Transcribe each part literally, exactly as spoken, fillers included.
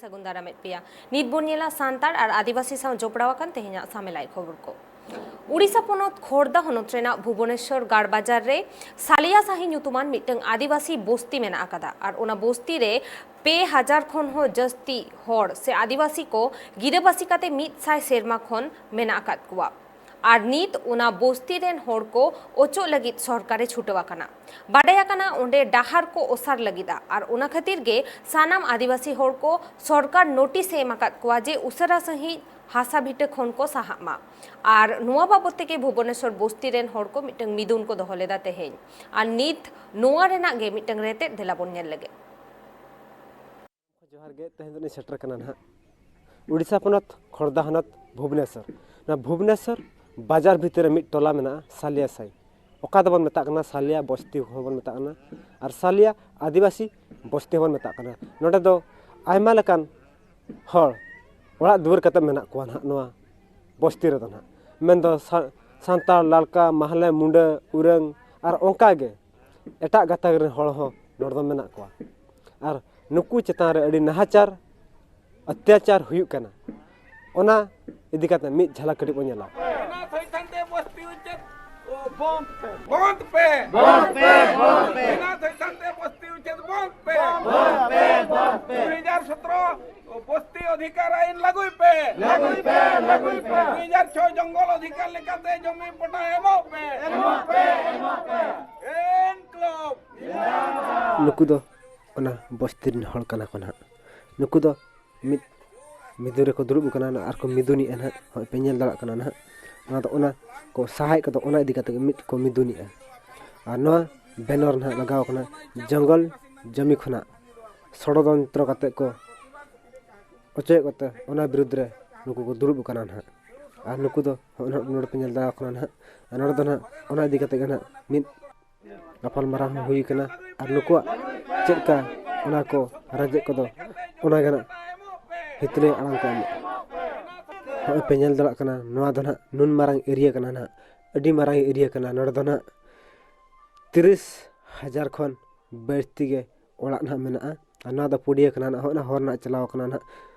ᱥᱟᱹᱜᱩᱱ ᱫᱟᱨᱟᱢᱮᱫ ᱯᱮᱭᱟ᱾ ᱱᱤᱛ ᱵᱚᱱ ᱧᱮᱞᱟ ᱥᱟᱱᱛᱟᱲ ᱟᱨ ᱟᱹᱫᱤᱵᱟᱹᱥᱤ ᱥᱟᱶ ᱡᱚᱯᱲᱟᱣ ᱟᱠᱟᱱ ᱛᱮᱦᱮᱧᱟᱜ ᱥᱟᱢᱮᱞᱟᱭ ᱠᱷᱚᱵᱚᱨ ᱠᱚ᱾ ᱩᱲᱤᱥᱥᱟ ᱯᱚᱱᱚᱛ ᱠᱷᱳᱨᱫᱟ ᱦᱚᱱᱚᱛ ᱨᱮᱱᱟᱜ ᱵᱷᱩᱵᱚᱱᱮᱥᱣᱚᱨ ᱜᱟᱲ ᱵᱟᱡᱟᱨ ᱨᱮ ᱥᱟᱞᱤᱭᱟ ᱥᱟᱦᱤ ᱧᱩᱛᱩᱢᱟᱱ ᱢᱤᱫᱴᱟᱝ ᱟᱹᱫᱤᱵᱟᱹᱥᱤ ᱵᱚᱥᱛᱤ ᱢᱮᱱᱟᱜ ᱟᱠᱟᱫᱟ ᱟᱨ ᱚᱱᱟ ᱵᱚᱥᱛᱤ ᱨᱮ ᱯᱮ ᱦᱟᱡᱟᱨ ᱠᱷᱚᱱ ᱦᱚᱸ ᱡᱟᱹᱥᱛᱤ ᱦᱚᱲ ᱥᱮ ᱟᱹᱫᱤᱵᱟᱹᱥᱤ ᱠᱚ ᱜᱤᱨᱟᱹᱵᱟᱹᱥᱤ ᱠᱟᱛᱮ ᱢᱤᱫ ᱥᱟᱭ ᱥᱮᱨᱢᱟ ᱠᱷᱚᱱ ᱢᱮᱱᱟᱜ ᱟᱠᱟᱫ ᱠᱚᱣᱟ᱾ ᱟᱨ ᱱᱤᱛ ᱚᱱᱟ ᱵᱚᱥᱛᱤ ᱨᱮᱱ ᱦᱚᱲ ᱠᱚ ᱚᱪᱚᱜ ᱞᱟᱹᱜᱤᱫ ᱥᱚᱨᱠᱟᱨᱮ ᱪᱷᱩᱴᱟᱹᱣ ᱟᱠᱟᱱᱟ᱾ ᱵᱟᱰᱟᱭ ᱟᱠᱟᱱᱟ ᱚᱸᱰᱮ ᱰᱟᱦᱟᱨ ᱠᱚ ᱚᱥᱟᱨ ᱞᱟᱹᱜᱤᱫᱼᱟ ᱟᱨ ᱚᱱᱟ ᱠᱷᱟᱹᱛᱤᱨ ᱜᱮ ᱥᱟᱱᱟᱢ ᱟᱹᱫᱤᱵᱟᱹᱥᱤ ᱦᱚᱲ ᱠᱚ ᱥᱚᱨᱠᱟᱨ ᱱᱳᱴᱤᱥ ᱮ ᱮᱢ ᱟᱠᱟᱫ ᱠᱚᱣᱟ ᱡᱮ ᱩᱥᱟᱹᱨᱟ ᱥᱟᱺᱦᱤᱡ ᱦᱟᱥᱟ ᱵᱷᱤᱴᱟᱹ ᱠᱷᱚᱱ ᱠᱚ ᱥᱟᱦᱟᱜ ᱢᱟ᱾ ᱟᱨ ᱱᱚᱣᱟ ᱵᱟᱵᱚᱫ ᱛᱮᱜᱮ ᱵᱷᱩᱵᱚᱱᱮᱥᱚᱨ ᱵᱚᱥᱛᱤ ᱨᱮᱱ ᱦᱚᱲ ᱠᱚ ᱢᱤᱫᱴᱟᱝ ᱢᱤᱫᱩᱱ ᱠᱚ ᱫᱚᱦᱚ ᱞᱮᱫᱟ ᱛᱮᱦᱮᱧ᱾ ᱟᱨ ᱱᱤᱛ ᱱᱚᱣᱟ ᱨᱮᱱᱟᱜ ᱜᱮ ᱢᱤᱫᱴᱟᱝ ᱨᱮᱛᱮᱫ ᱫᱮᱞᱟ ᱵᱚᱱ ᱧᱮᱞ ᱞᱮᱜᱮ᱾ ᱡᱚᱦᱟᱨ ᱜᱮ, ᱛᱮᱦᱮᱧ ᱫᱚᱞᱤᱧ ᱥᱮᱴᱮᱨ ᱠᱟᱱᱟ ᱱᱟᱦᱟᱜ ᱩᱲᱤᱥᱥᱟ ᱯᱚᱱᱚᱛ ᱠᱷᱳᱨᱫᱟ ᱦᱚᱱᱚᱛ ᱵᱷᱩᱵᱽᱱᱮᱥᱚᱨ᱾ ᱱᱚᱣᱟ ᱵᱷᱩᱵᱽᱱᱮᱥᱚᱨ ᱵᱟᱡᱟᱨ ᱵᱷᱤᱛᱤᱨ ᱨᱮ ᱢᱤᱫ ᱴᱚᱞᱟ ᱢᱮᱱᱟᱜᱼᱟ ᱥᱟᱞᱤᱭᱟ ᱥᱟᱭ, ᱚᱠᱟ ᱫᱚᱵᱚᱱ ᱢᱮᱛᱟᱜ ᱠᱟᱱᱟ ᱥᱟᱞᱤᱭᱟ ᱵᱚᱥᱛᱤ ᱦᱚᱸᱵᱚᱱ ᱢᱮᱛᱟᱜ ᱠᱟᱱᱟ ᱟᱨ ᱥᱟᱞᱤᱭᱟ ᱟᱹᱫᱤᱵᱟᱹᱥᱤ ᱵᱚᱥᱛᱤ ᱦᱚᱸᱵᱚᱱ ᱢᱮᱛᱟᱜ ᱠᱟᱱᱟ᱾ ᱱᱚᱰᱮ ᱫᱚ ᱟᱭᱢᱟ ᱞᱮᱠᱟᱱ ᱦᱚᱲ ᱚᱲᱟᱜ ᱫᱩᱣᱟᱹᱨ ᱠᱟᱛᱮ ᱢᱮᱱᱟᱜ ᱠᱚᱣᱟ ᱱᱟᱦᱟᱜ ᱱᱚᱣᱟ ᱵᱚᱥᱛᱤ ᱨᱮᱫᱚ ᱱᱟᱦᱟᱜ, ᱢᱮᱱᱫᱚ ᱥᱟ- ᱥᱟᱱᱛᱟᱲ, ᱞᱟᱲᱠᱟ, ᱢᱟᱦᱞᱮ, ᱢᱩᱸᱰᱟᱹ, ᱩᱨᱟᱹᱝ ᱟᱨ ᱚᱱᱠᱟ ᱜᱮ ᱮᱴᱟᱜ ᱜᱟᱛᱟᱠ ᱨᱮᱱ ᱦᱚᱲ ᱦᱚᱸ ᱱᱚᱰᱮ ᱫᱚ ᱢᱮᱱᱟᱜ ᱠᱚᱣᱟ᱾ ᱟᱨ ᱱᱩᱠᱩ ᱪᱮᱛᱟᱱ ᱨᱮ ᱟᱹᱰᱤ ᱱᱟᱦᱟᱪᱟᱨ ᱚᱛᱛᱟᱪᱟᱨ ᱦᱩᱭᱩᱜ ᱠᱟᱱᱟ, ᱚᱱᱟ ᱤᱫᱤ ᱠᱟᱛᱮ ᱢᱤᱫ ᱡᱷᱟᱞᱟᱠ ᱠᱟᱹᱴᱤᱡ ᱵᱚᱱ ᱧᱮᱞᱟ᱾ ᱵᱤᱱᱟ ᱥᱚᱭᱛᱟᱱ ᱛᱮ ᱵᱚᱥᱛᱤ ᱩᱪᱪᱷᱮᱫ ᱵᱚᱱᱫ ᱯᱮ᱾ ᱵᱚᱱᱫ ᱯᱮ, ᱵᱚᱱᱫ ᱯᱮ᱾ ᱵᱤᱱᱟ ᱥᱚᱭᱛᱟᱱ ᱛᱮ ᱵᱚᱥᱛᱤ ᱩᱪᱪᱷᱮᱫ ᱵᱚᱱᱫ ᱯᱮ᱾ ᱵᱚᱱᱫ ᱯᱮ, ᱵᱚᱱᱫ ᱯᱮ᱾ ᱫᱩᱭ ᱦᱟᱡᱟᱨ ᱥᱚᱛᱨᱚ ᱵᱚᱥᱛᱤ ᱚᱫᱷᱤᱠᱟᱨ ᱟᱭᱤᱱ ᱞᱟᱹᱜᱩᱭ ᱯᱮ᱾ ᱞᱟᱹᱜᱩᱭ ᱯᱮ, ᱞᱟᱹᱜᱩᱭ ᱯᱮ᱾ ᱫᱩᱭ ᱦᱟᱡᱟᱨ ᱪᱷᱚᱭ ᱡᱚᱝᱜᱚᱞ ᱚᱫᱷᱤᱠᱟᱨ ᱞᱮᱠᱟᱛᱮ ᱡᱚᱢᱤ ᱯᱚᱴᱟ ᱮᱢᱚᱜ ᱯᱮ᱾ ᱮᱢᱚᱜ ᱯᱮ, ᱮᱢᱚᱜ ᱯᱮ᱾ ᱮᱱᱠᱞᱚᱵ᱾ ᱱᱩᱠᱩ ᱫᱚ ᱚᱱᱟ ᱵᱚᱥᱛᱤ ᱨᱮᱱ ᱦᱚᱲ ᱠᱟᱱᱟ ᱠᱚ ᱱᱟᱦᱟᱜ᱾ ᱱᱩᱠᱩ ᱫᱚ ᱢᱤᱫ ᱢᱤᱫᱩᱱ ᱨᱮᱠᱚ ᱫᱩᱲᱩᱵ ᱟᱠᱟᱱᱟ ᱟᱨ ᱠᱚ ᱢᱤᱫᱩᱱᱮᱜᱼᱟ ᱱᱟᱦᱟᱜ᱾ ᱦᱚᱸᱜᱼᱚᱭ ᱯᱮ ᱧᱮᱞ ᱫᱟᱲᱮᱭᱟᱜ ᱠᱟᱱᱟ ᱱᱟᱦᱟᱜ, ᱚᱱᱟ ᱫᱚ ᱚᱱᱟ ᱠᱚ ᱥᱟᱦᱟᱭᱮᱫ ᱠᱚᱫᱚ ᱚᱱᱟ ᱤᱫᱤ ᱠᱟᱛᱮ ᱜᱮ ᱢᱤᱫ ᱠᱚ ᱢᱤᱫᱩᱱᱮᱜᱼᱟ᱾ ᱟᱨ ᱱᱚᱣᱟ ᱵᱮᱱᱟᱨ ᱱᱟᱦᱟᱜ ᱞᱟᱜᱟᱣ ᱟᱠᱟᱱᱟ ᱡᱚᱝᱜᱚᱞ ᱡᱚᱢᱤ ᱠᱷᱚᱱᱟᱜ ᱥᱚᱲᱚᱡᱚᱱᱛᱨᱚ ᱠᱟᱛᱮ ᱠᱚ ᱚᱪᱚᱭᱮᱫ ᱠᱚᱛᱮ ᱚᱱᱟ ᱵᱤᱨᱩᱫᱽ ᱨᱮ ᱱᱩᱠᱩ ᱠᱚ ᱫᱩᱲᱩᱵ ᱟᱠᱟᱱᱟ ᱱᱟᱦᱟᱜ᱾ ᱟᱨ ᱱᱩᱠᱩ ᱫᱚ ᱦᱚᱸᱜᱼᱚᱭ ᱱᱟᱦᱟᱜ ᱱᱚᱰᱮ ᱯᱮ ᱧᱮᱞ ᱫᱟᱲᱮᱭᱟᱠᱚ ᱠᱟᱱᱟ ᱱᱟᱦᱟᱜ᱾ ᱟᱨ ᱱᱚᱰᱮ ᱫᱚ ᱱᱟᱦᱟᱜ ᱚᱱᱟ ᱤᱫᱤ ᱠᱟᱛᱮ ᱜᱮ ᱱᱟᱦᱟᱜ ᱢᱤᱫ ᱜᱟᱯᱟᱞᱢᱟᱨᱟᱣ ᱦᱚᱸ ᱦᱩᱭ ᱠᱟᱱᱟ᱾ ᱟᱨ ᱱᱩᱠᱩᱣᱟᱜ ᱪᱮᱫ ᱞᱮᱠᱟ ᱚᱱᱟ ᱠᱚ ᱨᱟᱡᱽ ᱠᱚᱫᱚ ᱚᱱᱟ ᱜᱮ ᱱᱟᱦᱟᱜ ᱦᱤᱛᱟᱹᱞᱤᱭᱟᱹ ᱟᱲᱟᱝ ᱠᱚ ᱮᱢᱚᱜᱼᱟ᱾ ᱦᱚᱸᱜᱼᱚᱭ ᱯᱮ ᱧᱮᱞ ᱫᱟᱲᱮᱭᱟᱜ ᱠᱟᱱᱟ, ᱱᱚᱣᱟ ᱫᱚ ᱱᱟᱦᱟᱜ ᱱᱩᱱ ᱢᱟᱨᱟᱝ ᱮᱨᱤᱭᱟ ᱠᱟᱱᱟ ᱱᱟᱦᱟᱜ, ᱟᱹᱰᱤ ᱢᱟᱨᱟᱝ ᱮᱨᱤᱭᱟ ᱠᱟᱱᱟ᱾ ᱱᱚᱰᱮ ᱫᱚ ᱱᱟᱦᱟᱜ ᱛᱤᱨᱤᱥ ᱦᱟᱡᱟᱨ ᱠᱷᱚᱱ ᱵᱟᱹᱲᱛᱤ ᱜᱮ ᱚᱲᱟᱜ ᱱᱟᱦᱟᱜ ᱢᱮᱱᱟᱜᱼᱟ᱾ ᱟᱨ ᱱᱚᱣᱟ ᱫᱚ ᱯᱩᱲᱤᱭᱟᱹ ᱠᱟᱱᱟ ᱱᱟᱦᱟᱜ, ᱦᱚᱸ ᱚᱱᱟ ᱦᱚᱨ ᱨᱮᱱᱟᱜ ᱪᱟᱞᱟᱣ ᱠᱟᱱᱟ ᱱᱟᱦᱟᱜ᱾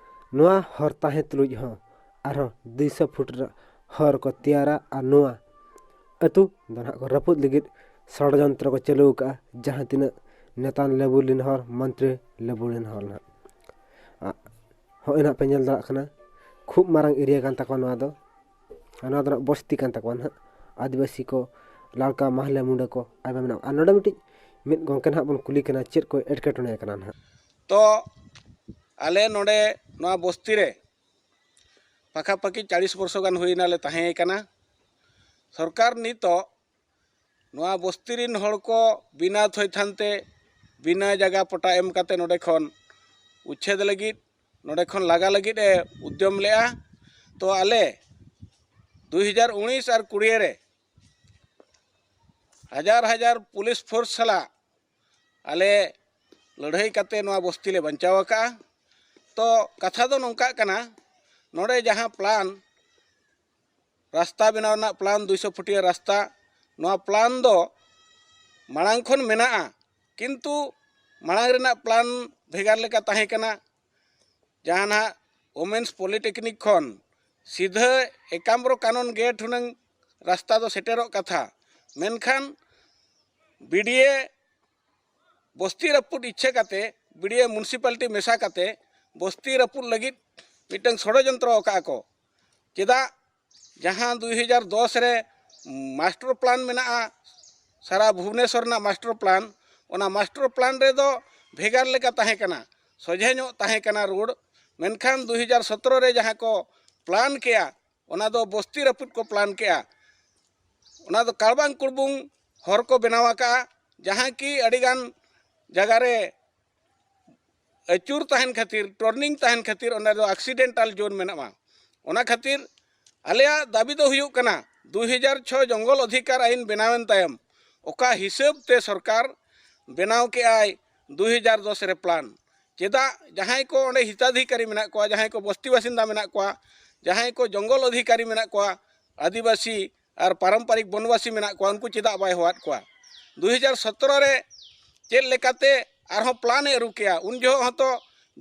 ᱱᱚᱣᱟ ᱦᱚᱨ ᱛᱟᱦᱮᱸ ᱛᱩᱞᱩᱡ ᱦᱚᱸ ᱟᱨᱦᱚᱸ ᱫᱩᱭᱥᱚ ᱯᱷᱩᱴ ᱨᱮᱱᱟᱜ ᱦᱚᱨ ᱠᱚ ᱛᱮᱭᱟᱨᱟ ᱟᱨ ᱱᱚᱣᱟ ᱟᱹᱛᱩ ᱫᱚ ᱱᱟᱦᱟᱜ ᱠᱚ ᱨᱟᱹᱯᱩᱫ ᱞᱟᱹᱜᱤᱫ ᱥᱚᱲᱚᱡᱚᱱᱛᱨᱚ ᱠᱚ ᱪᱟᱹᱞᱩ ᱟᱠᱟᱫᱼᱟ᱾ ᱡᱟᱦᱟᱸ ᱛᱤᱱᱟᱹᱜ ᱱᱮᱛᱟ ᱞᱮᱵᱩᱞ ᱨᱮᱱ ᱦᱚᱲ, ᱢᱚᱱᱛᱨᱤ ᱞᱮᱵᱩᱞ ᱨᱮᱱ ᱦᱚᱲ ᱱᱟᱦᱟᱜ, ᱟ, ᱦᱚᱸᱜᱼᱚᱭ ᱱᱟᱦᱟᱜ ᱯᱮ ᱧᱮᱞ ᱫᱟᱲᱮᱭᱟᱜ ᱠᱟᱱᱟ, ᱠᱷᱩᱵ ᱢᱟᱨᱟᱝ ᱮᱨᱤᱭᱟ ᱠᱟᱱ ᱛᱟᱠᱚᱣᱟ ᱱᱚᱣᱟ ᱫᱚ᱾ ᱟᱨ ᱱᱚᱣᱟ ᱫᱚ ᱱᱟᱦᱟᱜ ᱵᱚᱥᱛᱤ ᱠᱟᱱ ᱛᱟᱠᱚᱣᱟ ᱱᱟᱦᱟᱜ, ᱟᱹᱫᱤᱵᱟᱹᱥᱤ ᱠᱚ, ᱞᱟᱲᱠᱟ, ᱢᱟᱦᱞᱮ, ᱢᱩᱸᱰᱟᱹ ᱠᱚ ᱟᱭᱢᱟ ᱢᱮᱱᱟᱜᱼᱟ᱾ ᱟᱨ ᱱᱚᱰᱮ ᱢᱤᱫᱴᱤᱡ ᱢᱤᱫ ᱜᱚᱢᱠᱮ ᱱᱟᱦᱟᱜ ᱵᱚᱱ ᱠᱩᱞᱤ ᱠᱟᱱᱟ, ᱪᱮᱫ ᱠᱚ ᱮᱴᱠᱮᱴᱚᱬᱮ ᱠᱟᱱᱟ ᱱᱟᱦᱟᱜ? ᱛᱚ ᱟᱞᱮ ᱱᱚᱰᱮ ᱱᱚᱣᱟ ᱵᱚᱥᱛᱤ ᱨᱮ ᱯᱟᱠᱷᱟᱯᱟᱠᱷᱤ ᱪᱟᱞᱤᱥ ᱵᱚᱨᱥᱚ ᱜᱟᱱ ᱦᱩᱭᱱᱟ ᱞᱮ ᱛᱟᱦᱮᱸ ᱠᱟᱱᱟ᱾ ᱥᱚᱨᱠᱟᱨ ᱱᱤᱛᱚᱜ ᱱᱚᱣᱟ ᱵᱚᱥᱛᱤ ᱨᱤᱱ ᱦᱚᱲ ᱠᱚ ᱵᱤᱱᱟ ᱛᱷᱚᱭᱛᱷᱟᱱ ᱛᱮ, ᱵᱤᱱᱟ ᱡᱟᱭᱜᱟ ᱯᱚᱴᱟ ᱮᱢ ᱠᱟᱛᱮ ᱱᱚᱰᱮ ᱠᱷᱚᱱ ᱩᱪᱪᱷᱮᱫ ᱞᱟᱹᱜᱤᱫ, ᱱᱚᱰᱮ ᱠᱷᱚᱱ ᱞᱟᱜᱟ ᱞᱟᱹᱜᱤᱫ ᱮ ᱩᱫᱽᱭᱚᱢ ᱞᱮᱜᱼᱟ᱾ ᱛᱚ ᱟᱞᱮ ᱫᱩᱭ ᱦᱟᱡᱟᱨ ᱩᱱᱤᱥ ᱟᱨ ᱠᱩᱲᱤ ᱨᱮ ᱦᱟᱡᱟᱨ ᱦᱟᱡᱟᱨ ᱯᱩᱞᱤᱥ ᱯᱷᱳᱨᱥ ᱥᱟᱞᱟᱜ ᱟᱞᱮ ᱞᱟᱹᱲᱦᱟᱹᱭ ᱠᱟᱛᱮ ᱱᱚᱣᱟ ᱵᱚᱥᱛᱤ ᱞᱮ ᱵᱟᱧᱪᱟᱣ ᱟᱠᱟᱫᱼᱟ᱾ ᱛᱚ ᱠᱟᱛᱷᱟ ᱫᱚ ᱱᱚᱝᱠᱟᱜ ᱠᱟᱱᱟ, ᱱᱚᱰᱮ ᱡᱟᱦᱟᱸ ᱯᱞᱟᱱ, ᱨᱟᱥᱛᱟ ᱵᱮᱱᱟᱣ ᱨᱮᱱᱟᱜ ᱯᱞᱟᱱ, ᱫᱩᱭᱥᱚ ᱯᱷᱩᱴᱤᱭᱟᱹ ᱨᱟᱥᱛᱟ, ᱱᱚᱣᱟ ᱯᱞᱟᱱ ᱫᱚ ᱢᱟᱲᱟᱝ ᱠᱷᱚᱱ ᱢᱮᱱᱟᱜᱼᱟ, ᱠᱤᱱᱛᱩ ᱢᱟᱲᱟᱝ ᱨᱮᱱᱟᱜ ᱯᱞᱟᱱ ᱵᱷᱮᱜᱟᱨ ᱞᱮᱠᱟ ᱛᱟᱦᱮᱸ ᱠᱟᱱᱟ᱾ ᱡᱟᱦᱟᱸ ᱱᱟᱦᱟᱜ ᱣᱩᱢᱮᱱᱥ ᱯᱚᱞᱤᱴᱮᱠᱱᱤᱠ ᱠᱷᱚᱱ ᱥᱤᱫᱷᱟᱹ ᱮᱠᱟᱢᱵᱨᱚ ᱠᱟᱱᱚᱱ ᱜᱮᱴ ᱦᱩᱱᱟᱹᱝ ᱨᱟᱥᱛᱟ ᱫᱚ ᱥᱮᱴᱮᱨᱚᱜ ᱠᱟᱛᱷᱟ, ᱢᱮᱱᱠᱷᱟᱱ ᱵᱤᱰᱤᱮ ᱵᱚᱥᱛᱤ ᱨᱟᱹᱯᱩᱫ ᱤᱪᱪᱷᱟᱹ ᱠᱟᱛᱮ, ᱵᱤᱰᱤᱮ ᱢᱩᱱᱥᱤᱯᱟᱞᱤᱴᱤ ᱢᱮᱥᱟ ᱠᱟᱛᱮ ᱵᱚᱥᱛᱤ ᱨᱟᱹᱯᱩᱫ ᱞᱟᱹᱜᱤᱫ ᱢᱤᱫᱴᱟᱝ ᱥᱚᱲᱚᱡᱚᱱᱛᱨᱚ ᱟᱠᱟᱫᱼᱟ ᱠᱚ᱾ ᱪᱮᱫᱟᱜ? ᱡᱟᱦᱟᱸ ᱫᱩᱭ ᱦᱟᱡᱟᱨ ᱫᱚᱥ ᱨᱮ ᱢᱟᱥᱴᱟᱨ ᱯᱞᱟᱱ ᱢᱮᱱᱟᱜᱼᱟ, ᱥᱟᱨᱟ ᱵᱷᱩᱵᱽᱱᱮᱥᱚᱨ ᱨᱮᱱᱟᱜ ᱢᱟᱥᱴᱟᱨ ᱯᱞᱟᱱ, ᱚᱱᱟ ᱢᱟᱥᱴᱟᱨ ᱯᱞᱟᱱ ᱨᱮᱫᱚ ᱵᱷᱮᱜᱟᱨ ᱞᱮᱠᱟ ᱛᱟᱦᱮᱸ ᱠᱟᱱᱟ, ᱥᱚᱡᱷᱮ ᱧᱚᱜ ᱛᱟᱦᱮᱸ ᱠᱟᱱᱟ ᱨᱳᱰ᱾ ᱢᱮᱱᱠᱷᱟᱱ ᱫᱩᱭ ᱦᱟᱡᱟᱨ ᱥᱚᱛᱨᱚ ᱨᱮ ᱡᱟᱦᱟᱸ ᱠᱚ ᱯᱞᱟᱱ ᱠᱮᱜᱼᱟ, ᱚᱱᱟ ᱫᱚ ᱵᱚᱥᱛᱤ ᱨᱟᱹᱯᱩᱫ ᱠᱚ ᱯᱞᱟᱱ ᱠᱮᱜᱼᱟ᱾ ᱚᱱᱟ ᱫᱚ ᱠᱟᱲᱵᱟᱝ ᱠᱩᱲᱵᱩᱝ ᱦᱚᱨ ᱠᱚ ᱵᱮᱱᱟᱣ ᱟᱠᱟᱜᱼᱟ, ᱡᱟᱦᱟᱸ ᱠᱤ ᱟᱹᱰᱤᱜᱟᱱ ᱡᱟᱭᱜᱟ ᱨᱮ ᱟᱹᱪᱩᱨ ᱛᱟᱦᱮᱱ ᱠᱷᱟᱹᱛᱤᱨ, ᱴᱚᱨᱱᱤᱝ ᱛᱟᱦᱮᱱ ᱠᱷᱟᱹᱛᱤᱨ ᱚᱸᱰᱮ ᱫᱚ ᱟᱠᱥᱤᱰᱮᱱᱴᱟᱞ ᱡᱳᱱ ᱢᱮᱱᱟᱜᱼᱟ᱾ ᱚᱱᱟ ᱠᱷᱟᱹᱛᱤᱨ ᱟᱞᱮᱭᱟᱜ ᱫᱟᱹᱵᱤ ᱫᱚ ᱦᱩᱭᱩᱜ ᱠᱟᱱᱟ, ᱫᱩᱭ ᱦᱟᱡᱟᱨ ᱪᱷᱚ ᱡᱚᱝᱜᱚᱞ ᱚᱫᱷᱤᱠᱟᱨ ᱟᱭᱤᱱ ᱵᱮᱱᱟᱣᱮᱱ ᱛᱟᱭᱚᱢ ᱚᱠᱟ ᱦᱤᱥᱟᱹᱵ ᱛᱮ ᱥᱚᱨᱠᱟᱨ ᱵᱮᱱᱟᱣ ᱠᱮᱜᱼᱟᱭ ᱫᱩᱭ ᱦᱟᱡᱟᱨ ᱫᱚᱥ ᱨᱮ ᱯᱞᱟᱱ, ᱪᱮᱫᱟᱜ ᱡᱟᱦᱟᱸᱭ ᱠᱚ ᱚᱸᱰᱮ ᱦᱤᱛᱟᱫᱷᱤᱠᱟᱨᱤ ᱢᱮᱱᱟᱜ ᱠᱚᱣᱟ, ᱡᱟᱦᱟᱸᱭ ᱠᱚ ᱵᱚᱥᱛᱤ ᱵᱟᱥᱤᱱᱫᱟ ᱢᱮᱱᱟᱜ ᱠᱚᱣᱟ, ᱡᱟᱦᱟᱸᱭ ᱠᱚ ᱡᱚᱝᱜᱚᱞ ᱚᱫᱷᱤᱠᱟᱨᱤ ᱢᱮᱱᱟᱜ ᱠᱚᱣᱟ, ᱟᱹᱫᱤᱵᱟᱹᱥᱤ ᱟᱨ ᱯᱟᱨᱚᱢᱯᱟᱨᱤᱠ ᱵᱚᱱᱚᱵᱟᱥᱤ ᱢᱮᱱᱟᱜ ᱠᱚᱣᱟ, ᱩᱱᱠᱩ ᱪᱮᱫᱟᱜ ᱵᱟᱭ ᱦᱚᱦᱚᱣᱟᱫ ᱠᱚᱣᱟ? ᱫᱩᱭ ᱦᱟᱡᱟᱨ ᱥᱚᱛᱨᱚ ᱨᱮ ᱪᱮᱫ ᱞᱮᱠᱟᱛᱮ ᱟᱨᱦᱚᱸ ᱯᱞᱟᱱ ᱮ ᱟᱹᱨᱩ ᱠᱮᱜᱼᱟ, ᱩᱱ ᱡᱚᱦᱚᱜ ᱦᱚᱸᱛᱚ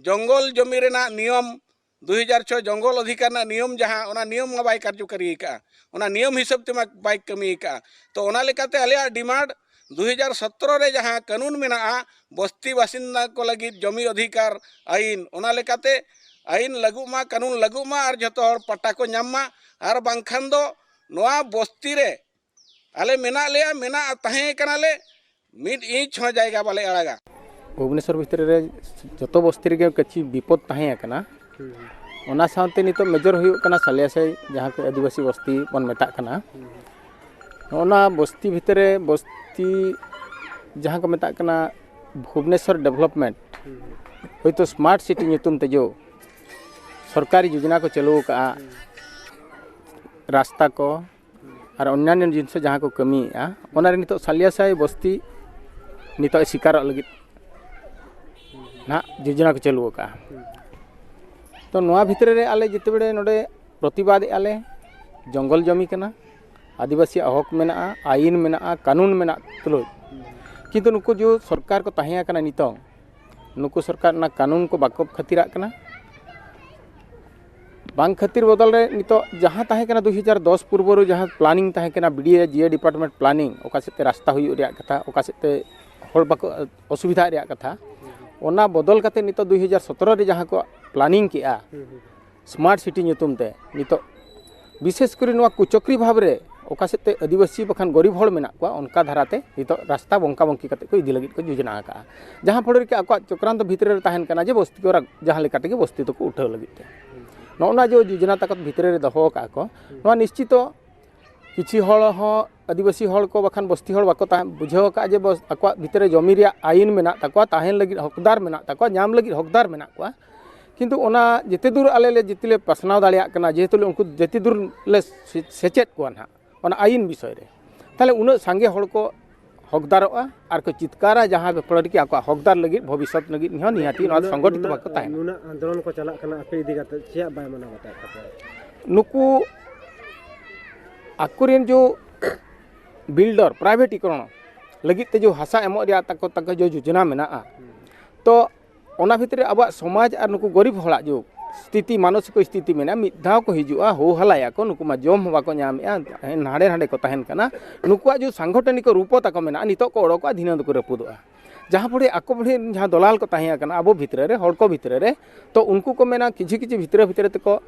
ᱡᱚᱝᱜᱚᱞ ᱡᱚᱢᱤ ᱨᱮᱱᱟᱜ ᱱᱤᱭᱚᱢ, ᱫᱩ ᱦᱟᱡᱟᱨ ᱪᱷᱚ ᱡᱚᱝᱜᱚᱞ ᱚᱫᱷᱤᱠᱟᱨ ᱨᱮᱱᱟᱜ ᱱᱤᱭᱚᱢ ᱡᱟᱦᱟᱸ, ᱚᱱᱟ ᱱᱤᱭᱚᱢ ᱢᱟ ᱵᱟᱭ ᱠᱟᱨᱡᱚᱠᱟᱨᱤ ᱟᱠᱟᱫᱼᱟ, ᱚᱱᱟ ᱱᱤᱭᱚᱢ ᱦᱤᱥᱟᱹᱵ ᱛᱮᱢᱟ ᱵᱟᱭ ᱠᱟᱹᱢᱤ ᱟᱠᱟᱫᱼᱟ᱾ ᱛᱚ ᱚᱱᱟ ᱞᱮᱠᱟᱛᱮ ᱟᱞᱮᱭᱟᱜ ᱰᱤᱢᱟᱱᱰ, ᱫᱩ ᱦᱟᱡᱟᱨ ᱥᱚᱛᱨᱚ ᱨᱮ ᱡᱟᱦᱟᱸ ᱠᱟᱹᱱᱩᱱ ᱢᱮᱱᱟᱜᱼᱟ ᱵᱚᱥᱛᱤ ᱵᱟᱥᱤᱱᱫᱟ ᱠᱚ ᱞᱟᱹᱜᱤᱫ ᱡᱚᱢᱤ ᱚᱫᱷᱤᱠᱟᱨ ᱟᱹᱭᱤᱱ, ᱚᱱᱟ ᱞᱮᱠᱟᱛᱮ ᱟᱹᱭᱤᱱ ᱞᱟᱹᱜᱩᱜ ᱢᱟ, ᱠᱟᱹᱱᱩᱱ ᱞᱟᱹᱜᱩᱜ ᱢᱟ ᱟᱨ ᱡᱷᱚᱛᱚ ᱦᱚᱲ ᱯᱟᱴᱟ ᱠᱚ ᱧᱟᱢ ᱢᱟ, ᱟᱨ ᱵᱟᱝᱠᱷᱟᱱ ᱫᱚ ᱱᱚᱣᱟ ᱵᱚᱥᱛᱤ ᱨᱮ ᱟᱞᱮ ᱢᱮᱱᱟᱜ ᱞᱮᱭᱟ, ᱢᱮᱱᱟᱜ ᱛᱟᱦᱮᱸ ᱠᱟᱱᱟᱞᱮ, ᱢᱤᱫ ᱤᱧᱪ ᱦᱚᱸ ᱡᱟᱭᱜᱟ ᱵᱟᱞᱮ ᱟᱲᱟᱜᱟ᱾ ᱵᱷᱩᱵᱽᱱᱮᱥᱚᱨ ᱵᱷᱤᱛᱨᱤ ᱨᱮ ᱡᱚᱛᱚ ᱵᱚᱥᱛᱤ ᱨᱮᱜᱮ ᱠᱤᱪᱷᱩ ᱵᱤᱯᱚᱫ ᱛᱟᱦᱮᱸ ᱠᱟᱱᱟ᱾ ᱚᱱᱟ ᱥᱟᱶᱛᱮ ᱱᱤᱛᱚᱜ ᱢᱮᱡᱚᱨ ᱦᱩᱭᱩᱜ ᱠᱟᱱᱟ ᱥᱟᱞᱤᱭᱟᱥᱟᱭ, ᱡᱟᱦᱟᱸ ᱠᱚ ᱟᱹᱫᱤᱵᱟᱹᱥᱤ ᱵᱚᱥᱛᱤ ᱵᱚᱱ ᱢᱮᱛᱟᱜ ᱠᱟᱱᱟ᱾ ᱱᱚᱜᱼᱚ ᱱᱟ ᱵᱚᱥᱛᱤ ᱵᱷᱤᱛᱨᱤ ᱨᱮ ᱵᱚᱥᱛᱤ ᱡᱟᱦᱟᱸ ᱠᱚ ᱢᱮᱛᱟᱜ ᱠᱟᱱᱟ ᱵᱷᱩᱵᱽᱱᱮᱥᱚᱨ ᱰᱮᱵᱷᱞᱚᱯᱢᱮᱱᱴ, ᱦᱳᱭᱛᱳ ᱥᱢᱟᱨᱴ ᱥᱤᱴᱤ ᱧᱩᱛᱩᱢ ᱛᱮ ᱡᱚ ᱥᱚᱨᱠᱟᱨᱤ ᱡᱳᱡᱚᱱᱟ ᱠᱚ ᱪᱟᱹᱞᱩ ᱟᱠᱟᱫᱼᱟ, ᱨᱟᱥᱛᱟ ᱠᱚ ᱟᱨ ᱚᱱᱱᱟᱱᱭᱚ ᱡᱤᱱᱤᱥ ᱡᱟᱦᱟᱸ ᱠᱚ ᱠᱟᱹᱢᱤᱭᱮᱫᱼᱟ, ᱚᱱᱟ ᱨᱮ ᱱᱤᱛᱚᱜ ᱥᱟᱞᱤᱭᱟᱥᱟᱭ ᱵᱚᱥᱛᱤ ᱱᱤᱛᱚᱜ ᱮ ᱥᱤᱠᱟᱨᱚᱜ ᱞᱟᱹᱜᱤᱫ ᱱᱟᱦᱟᱜ ᱡᱳᱡᱚᱱᱟ ᱠᱚ ᱪᱟᱹᱞᱩ ᱟᱠᱟᱫᱼᱟ᱾ ᱛᱚ ᱱᱚᱣᱟ ᱵᱷᱤᱛᱨᱤ ᱨᱮ ᱟᱞᱮ ᱡᱮᱛᱮ ᱵᱮᱲᱮ ᱱᱚᱰᱮ ᱯᱨᱚᱛᱤᱵᱟᱫᱮᱜᱼᱟ ᱞᱮ, ᱡᱚᱝᱜᱚᱞ ᱡᱚᱢᱤ ᱠᱟᱱᱟ, ᱟᱹᱫᱤᱵᱟᱹᱥᱤᱭᱟᱜ ᱦᱚᱠ ᱢᱮᱱᱟᱜᱼᱟ, ᱟᱹᱭᱤᱱ ᱢᱮᱱᱟᱜᱼᱟ, ᱠᱟᱹᱱᱩᱱ ᱢᱮᱱᱟᱜ ᱛᱩᱞᱩᱡ, ᱠᱤᱱᱛᱩ ᱱᱩᱠᱩ ᱡᱮ ᱥᱚᱨᱠᱟᱨ ᱠᱚ ᱛᱟᱦᱮᱸ ᱟᱠᱟᱱᱟ ᱱᱤᱛᱚᱝ, ᱱᱩᱠᱩ ᱥᱚᱨᱠᱟᱨ ᱚᱱᱟ ᱠᱟᱹᱱᱩᱱ ᱠᱚ ᱵᱟᱠᱚ ᱠᱷᱟᱹᱛᱤᱨᱟᱜ ᱠᱟᱱᱟ᱾ ᱵᱟᱝ ᱠᱷᱟᱹᱛᱤᱨ ᱵᱚᱫᱚᱞ ᱨᱮ ᱱᱤᱛᱚᱜ ᱡᱟᱦᱟᱸ ᱛᱟᱦᱮᱸ ᱠᱟᱱᱟ ᱫᱩ ᱦᱟᱡᱟᱨ ᱫᱚᱥ ᱯᱩᱨᱵᱚ ᱨᱮ ᱡᱟᱦᱟᱸ ᱯᱞᱟᱱᱤᱝ ᱛᱟᱦᱮᱸ ᱠᱟᱱᱟ, ᱵᱤᱰᱤᱮ ᱡᱤᱭᱟᱹ ᱰᱤᱯᱟᱨᱴᱢᱮᱱᱴ ᱯᱞᱟᱱᱤᱝ, ᱚᱠᱟ ᱥᱮᱫ ᱛᱮ ᱨᱟᱥᱛᱟ ᱦᱩᱭᱩᱜ ᱨᱮᱭᱟᱜ ᱠᱟᱛᱷᱟ, ᱚᱠᱟ ᱥᱮᱫ ᱛᱮ ᱦᱚᱲ ᱵᱟᱠᱚ ᱚᱥᱩᱵᱤᱫᱷᱟᱜ ᱨᱮᱭᱟᱜ ᱠᱟᱛᱷᱟ, ᱚᱱᱟ ᱵᱚᱫᱚᱞ ᱠᱟᱛᱮ ᱱᱤᱛᱚᱜ ᱫᱩ ᱦᱟᱡᱟᱨ ᱥᱚᱛᱨᱚ ᱨᱮ ᱡᱟᱦᱟᱸ ᱠᱚ ᱯᱞᱟᱱᱤᱝ ᱠᱮᱜᱼᱟ, ᱥᱢᱟᱨᱴ ᱥᱤᱴᱤ ᱧᱩᱛᱩᱢ ᱛᱮ, ᱱᱤᱛᱚᱜ ᱵᱤᱥᱮᱥ ᱠᱚᱨᱮ ᱱᱚᱣᱟ ᱠᱩᱪᱟᱹᱠᱨᱤ ᱵᱷᱟᱵᱽ ᱨᱮ ᱚᱠᱟ ᱥᱮᱫ ᱛᱮ ᱟᱹᱫᱤᱵᱟᱹᱥᱤ ᱵᱟᱠᱷᱟᱱ ᱜᱚᱨᱤᱵ ᱦᱚᱲ ᱢᱮᱱᱟᱜ ᱠᱚᱣᱟ, ᱚᱱᱠᱟ ᱫᱷᱟᱨᱟᱛᱮ ᱱᱤᱛᱚᱜ ᱨᱟᱥᱛᱟ ᱵᱚᱝᱠᱟ ᱵᱚᱝᱠᱤ ᱠᱟᱛᱮ ᱠᱚ ᱤᱫᱤ ᱞᱟᱹᱜᱤᱫ ᱠᱚ ᱡᱳᱡᱚᱱᱟ ᱟᱠᱟᱫᱼᱟ, ᱡᱟᱦᱟᱸ ᱯᱷᱚᱲᱚ ᱨᱮ ᱟᱠᱚᱣᱟᱜ ᱪᱚᱠᱨᱟᱱᱛᱚ ᱵᱷᱤᱛᱨᱤ ᱨᱮ ᱛᱟᱦᱮᱱ ᱠᱟᱱᱟ ᱡᱮ ᱵᱚᱥᱛᱤ ᱠᱚ ᱨᱟ-, ᱡᱟᱦᱟᱸ ᱞᱮᱠᱟ ᱛᱮᱜᱮ ᱵᱚᱥᱛᱤ ᱫᱚᱠᱚ ᱩᱴᱷᱟᱹᱣ ᱞᱟᱹᱜᱤᱫ ᱛᱮ᱾ ᱱᱚᱜᱼᱚ ᱱᱚᱣᱟ ᱡᱮ ᱡᱳᱡᱚᱱᱟ ᱛᱟᱠᱚ ᱵᱷᱤᱛᱨᱤ ᱨᱮ ᱫᱚᱦᱚ ᱟᱠᱟᱫᱼᱟ ᱠᱚ, ᱱᱚᱣᱟ ᱱᱤᱥᱪᱤᱛᱚ ᱠᱤᱪᱷᱩ ᱦᱚᱲ ᱦᱚᱸ, ᱟᱹᱫᱤᱵᱟᱹᱥᱤ ᱦᱚᱲ ᱠᱚ ᱵᱟᱠᱷᱟᱱ ᱵᱚᱥᱛᱤ ᱦᱚᱲ ᱵᱟᱠᱚ ᱛᱟᱦᱮᱸ ᱵᱩᱡᱷᱟᱹᱣ ᱟᱠᱟᱫᱼᱟ ᱡᱮ ᱵᱚᱥ-, ᱟᱠᱚᱣᱟᱜ ᱵᱷᱤᱛᱨᱤ ᱨᱮ ᱡᱚᱢᱤ ᱨᱮᱭᱟᱜ ᱟᱹᱭᱤᱱ ᱢᱮᱱᱟᱜ ᱛᱟᱠᱚᱣᱟ, ᱛᱟᱦᱮᱱ ᱞᱟᱹᱜᱤᱫ ᱦᱚᱠᱫᱟᱨ ᱢᱮᱱᱟᱜ ᱛᱟᱠᱚᱣᱟ, ᱧᱟᱢ ᱞᱟᱹᱜᱤᱫ ᱦᱚᱠᱫᱟᱨ ᱢᱮᱱᱟᱜ ᱠᱚᱣᱟ᱾ ᱠᱤᱱᱛᱩ ᱚᱱᱟ ᱡᱮᱛᱮ ᱫᱩᱨ ᱟᱞᱮ ᱞᱮ ᱡᱮᱛᱮ ᱞᱮ ᱯᱟᱥᱱᱟᱣ ᱫᱟᱲᱮᱭᱟᱜ ᱠᱟᱱᱟ, ᱡᱮᱦᱮᱛᱩ ᱞᱮ ᱩᱱᱠᱩ ᱡᱮᱛᱮ ᱫᱩᱨ ᱞᱮ ᱥᱮ-, ᱥᱮᱪᱮᱫ ᱠᱚᱣᱟ ᱱᱟᱦᱟᱜ ᱚᱱᱟ ᱟᱹᱭᱤᱱ ᱵᱤᱥᱚᱭ ᱨᱮ, ᱛᱟᱦᱚᱞᱮ ᱩᱱᱟᱹᱜ ᱥᱟᱸᱜᱮ ᱦᱚᱲ ᱠᱚ ᱦᱚᱠᱫᱟᱨᱚᱜᱼᱟ ᱟᱨ ᱠᱚ ᱪᱤᱛᱠᱟᱨᱟ, ᱡᱟᱦᱟᱸ ᱵᱮᱯᱟᱨ ᱨᱮᱜᱮ ᱟᱠᱚᱣᱟᱜ ᱦᱚᱠᱫᱟᱨ ᱞᱟᱹᱜᱤᱫ ᱵᱷᱚᱵᱤᱥᱥᱚᱛ ᱞᱟᱹᱜᱤᱫ ᱦᱚᱸ ᱱᱤᱦᱟᱹᱛᱤ ᱱᱚᱣᱟ ᱱᱩᱱᱟᱹᱜ, ᱥᱚᱝᱜᱚᱴᱷᱤᱛ ᱱᱩᱱᱟᱹᱜ, ᱵᱟᱠᱚ ᱛᱟᱦᱮᱱᱟ᱾ ᱱᱩᱱᱟᱹᱜ ᱟᱱᱫᱳᱞᱚᱱ ᱠᱚ ᱪᱟᱞᱟᱜ ᱠᱟᱱᱟ ᱟᱯᱮ ᱤᱫᱤ ᱠᱟᱛᱮ, ᱪᱮᱫᱟᱜ ᱵᱟᱭ ᱢᱟᱱᱟᱣ ᱵᱟᱛᱟᱣᱮᱫ ᱛᱟᱯᱮᱭᱟ? ᱱᱩᱠᱩ ᱟᱠᱚᱨᱮᱱ ᱡᱚ ᱵᱤᱞᱰᱟᱨ ᱯᱨᱟᱭᱵᱷᱮᱴᱤᱠᱚᱨᱚᱱ, ᱞᱟᱹᱜᱤᱫ ᱛᱮ ᱡᱮ ᱦᱟᱥᱟ ᱮᱢᱚᱜ ᱨᱮᱭᱟᱜ ᱛᱟᱠᱚ ᱛᱟᱠᱚ ᱡᱮ ᱡᱳᱡᱚᱱᱟ ᱢᱮᱱᱟᱜᱼᱟ, ᱛᱚ ᱚᱱᱟ ᱵᱷᱤᱛᱨᱤ ᱨᱮ ᱟᱵᱚᱣᱟᱜ ᱥᱚᱢᱟᱡᱽ ᱟᱨ ᱱᱩᱠᱩ ᱜᱚᱨᱤᱵ ᱦᱚᱲᱟᱜ ᱡᱮ ᱥᱛᱷᱤᱛᱤ, ᱢᱟᱱᱚᱥᱤᱠ ᱥᱛᱷᱤᱛᱤ ᱢᱮᱱᱟᱜᱼᱟ, ᱢᱤᱫ ᱫᱷᱟᱣ ᱠᱚ ᱦᱤᱡᱩᱜᱼᱟ, ᱦᱳ ᱦᱟᱞᱟᱭᱟᱠᱚ, ᱱᱩᱠᱩ ᱢᱟ ᱡᱚᱢ ᱦᱚᱸ ᱵᱟᱠᱚ ᱧᱟᱢᱮᱜᱼᱟ, ᱦᱟᱸᱰᱮ ᱱᱟᱰᱮ ᱠᱚ ᱛᱟᱦᱮᱱ ᱠᱟᱱᱟ, ᱱᱩᱠᱩᱣᱟᱜ ᱡᱮ ᱥᱟᱝᱜᱚᱴᱷᱚᱱᱤᱠ ᱨᱩᱯᱚ ᱛᱟᱠᱚ ᱢᱮᱱᱟᱜᱼᱟ, ᱱᱤᱛᱚᱜ ᱠᱚ ᱚᱰᱚᱠᱚᱜᱼᱟ, ᱫᱷᱤᱱᱟᱹᱝ ᱫᱚᱠᱚ ᱨᱟᱹᱯᱩᱫᱚᱜᱼᱟ᱾ ᱡᱟᱦᱟᱸ ᱯᱷᱚᱲᱮ ᱟᱠᱚ ᱯᱷᱚᱲᱮ ᱡᱟᱦᱟᱸ ᱫᱚᱞᱟᱞ ᱠᱚ ᱛᱟᱦᱮᱸ ᱠᱟᱱᱟ ᱟᱵᱚ ᱵᱷᱤᱛᱨᱤ ᱨᱮ, ᱦᱚᱲ ᱠᱚ ᱵᱷᱤᱛᱨᱤ ᱨᱮ, ᱛᱚ ᱩᱱᱠᱩ ᱠᱚ ᱢᱮᱱᱟ, ᱠᱤᱪᱷᱩ ᱠᱤᱪᱷᱩ ᱵᱷᱤᱛᱨᱤ ᱵᱷᱤᱛᱨᱤ ᱛᱮᱠᱚ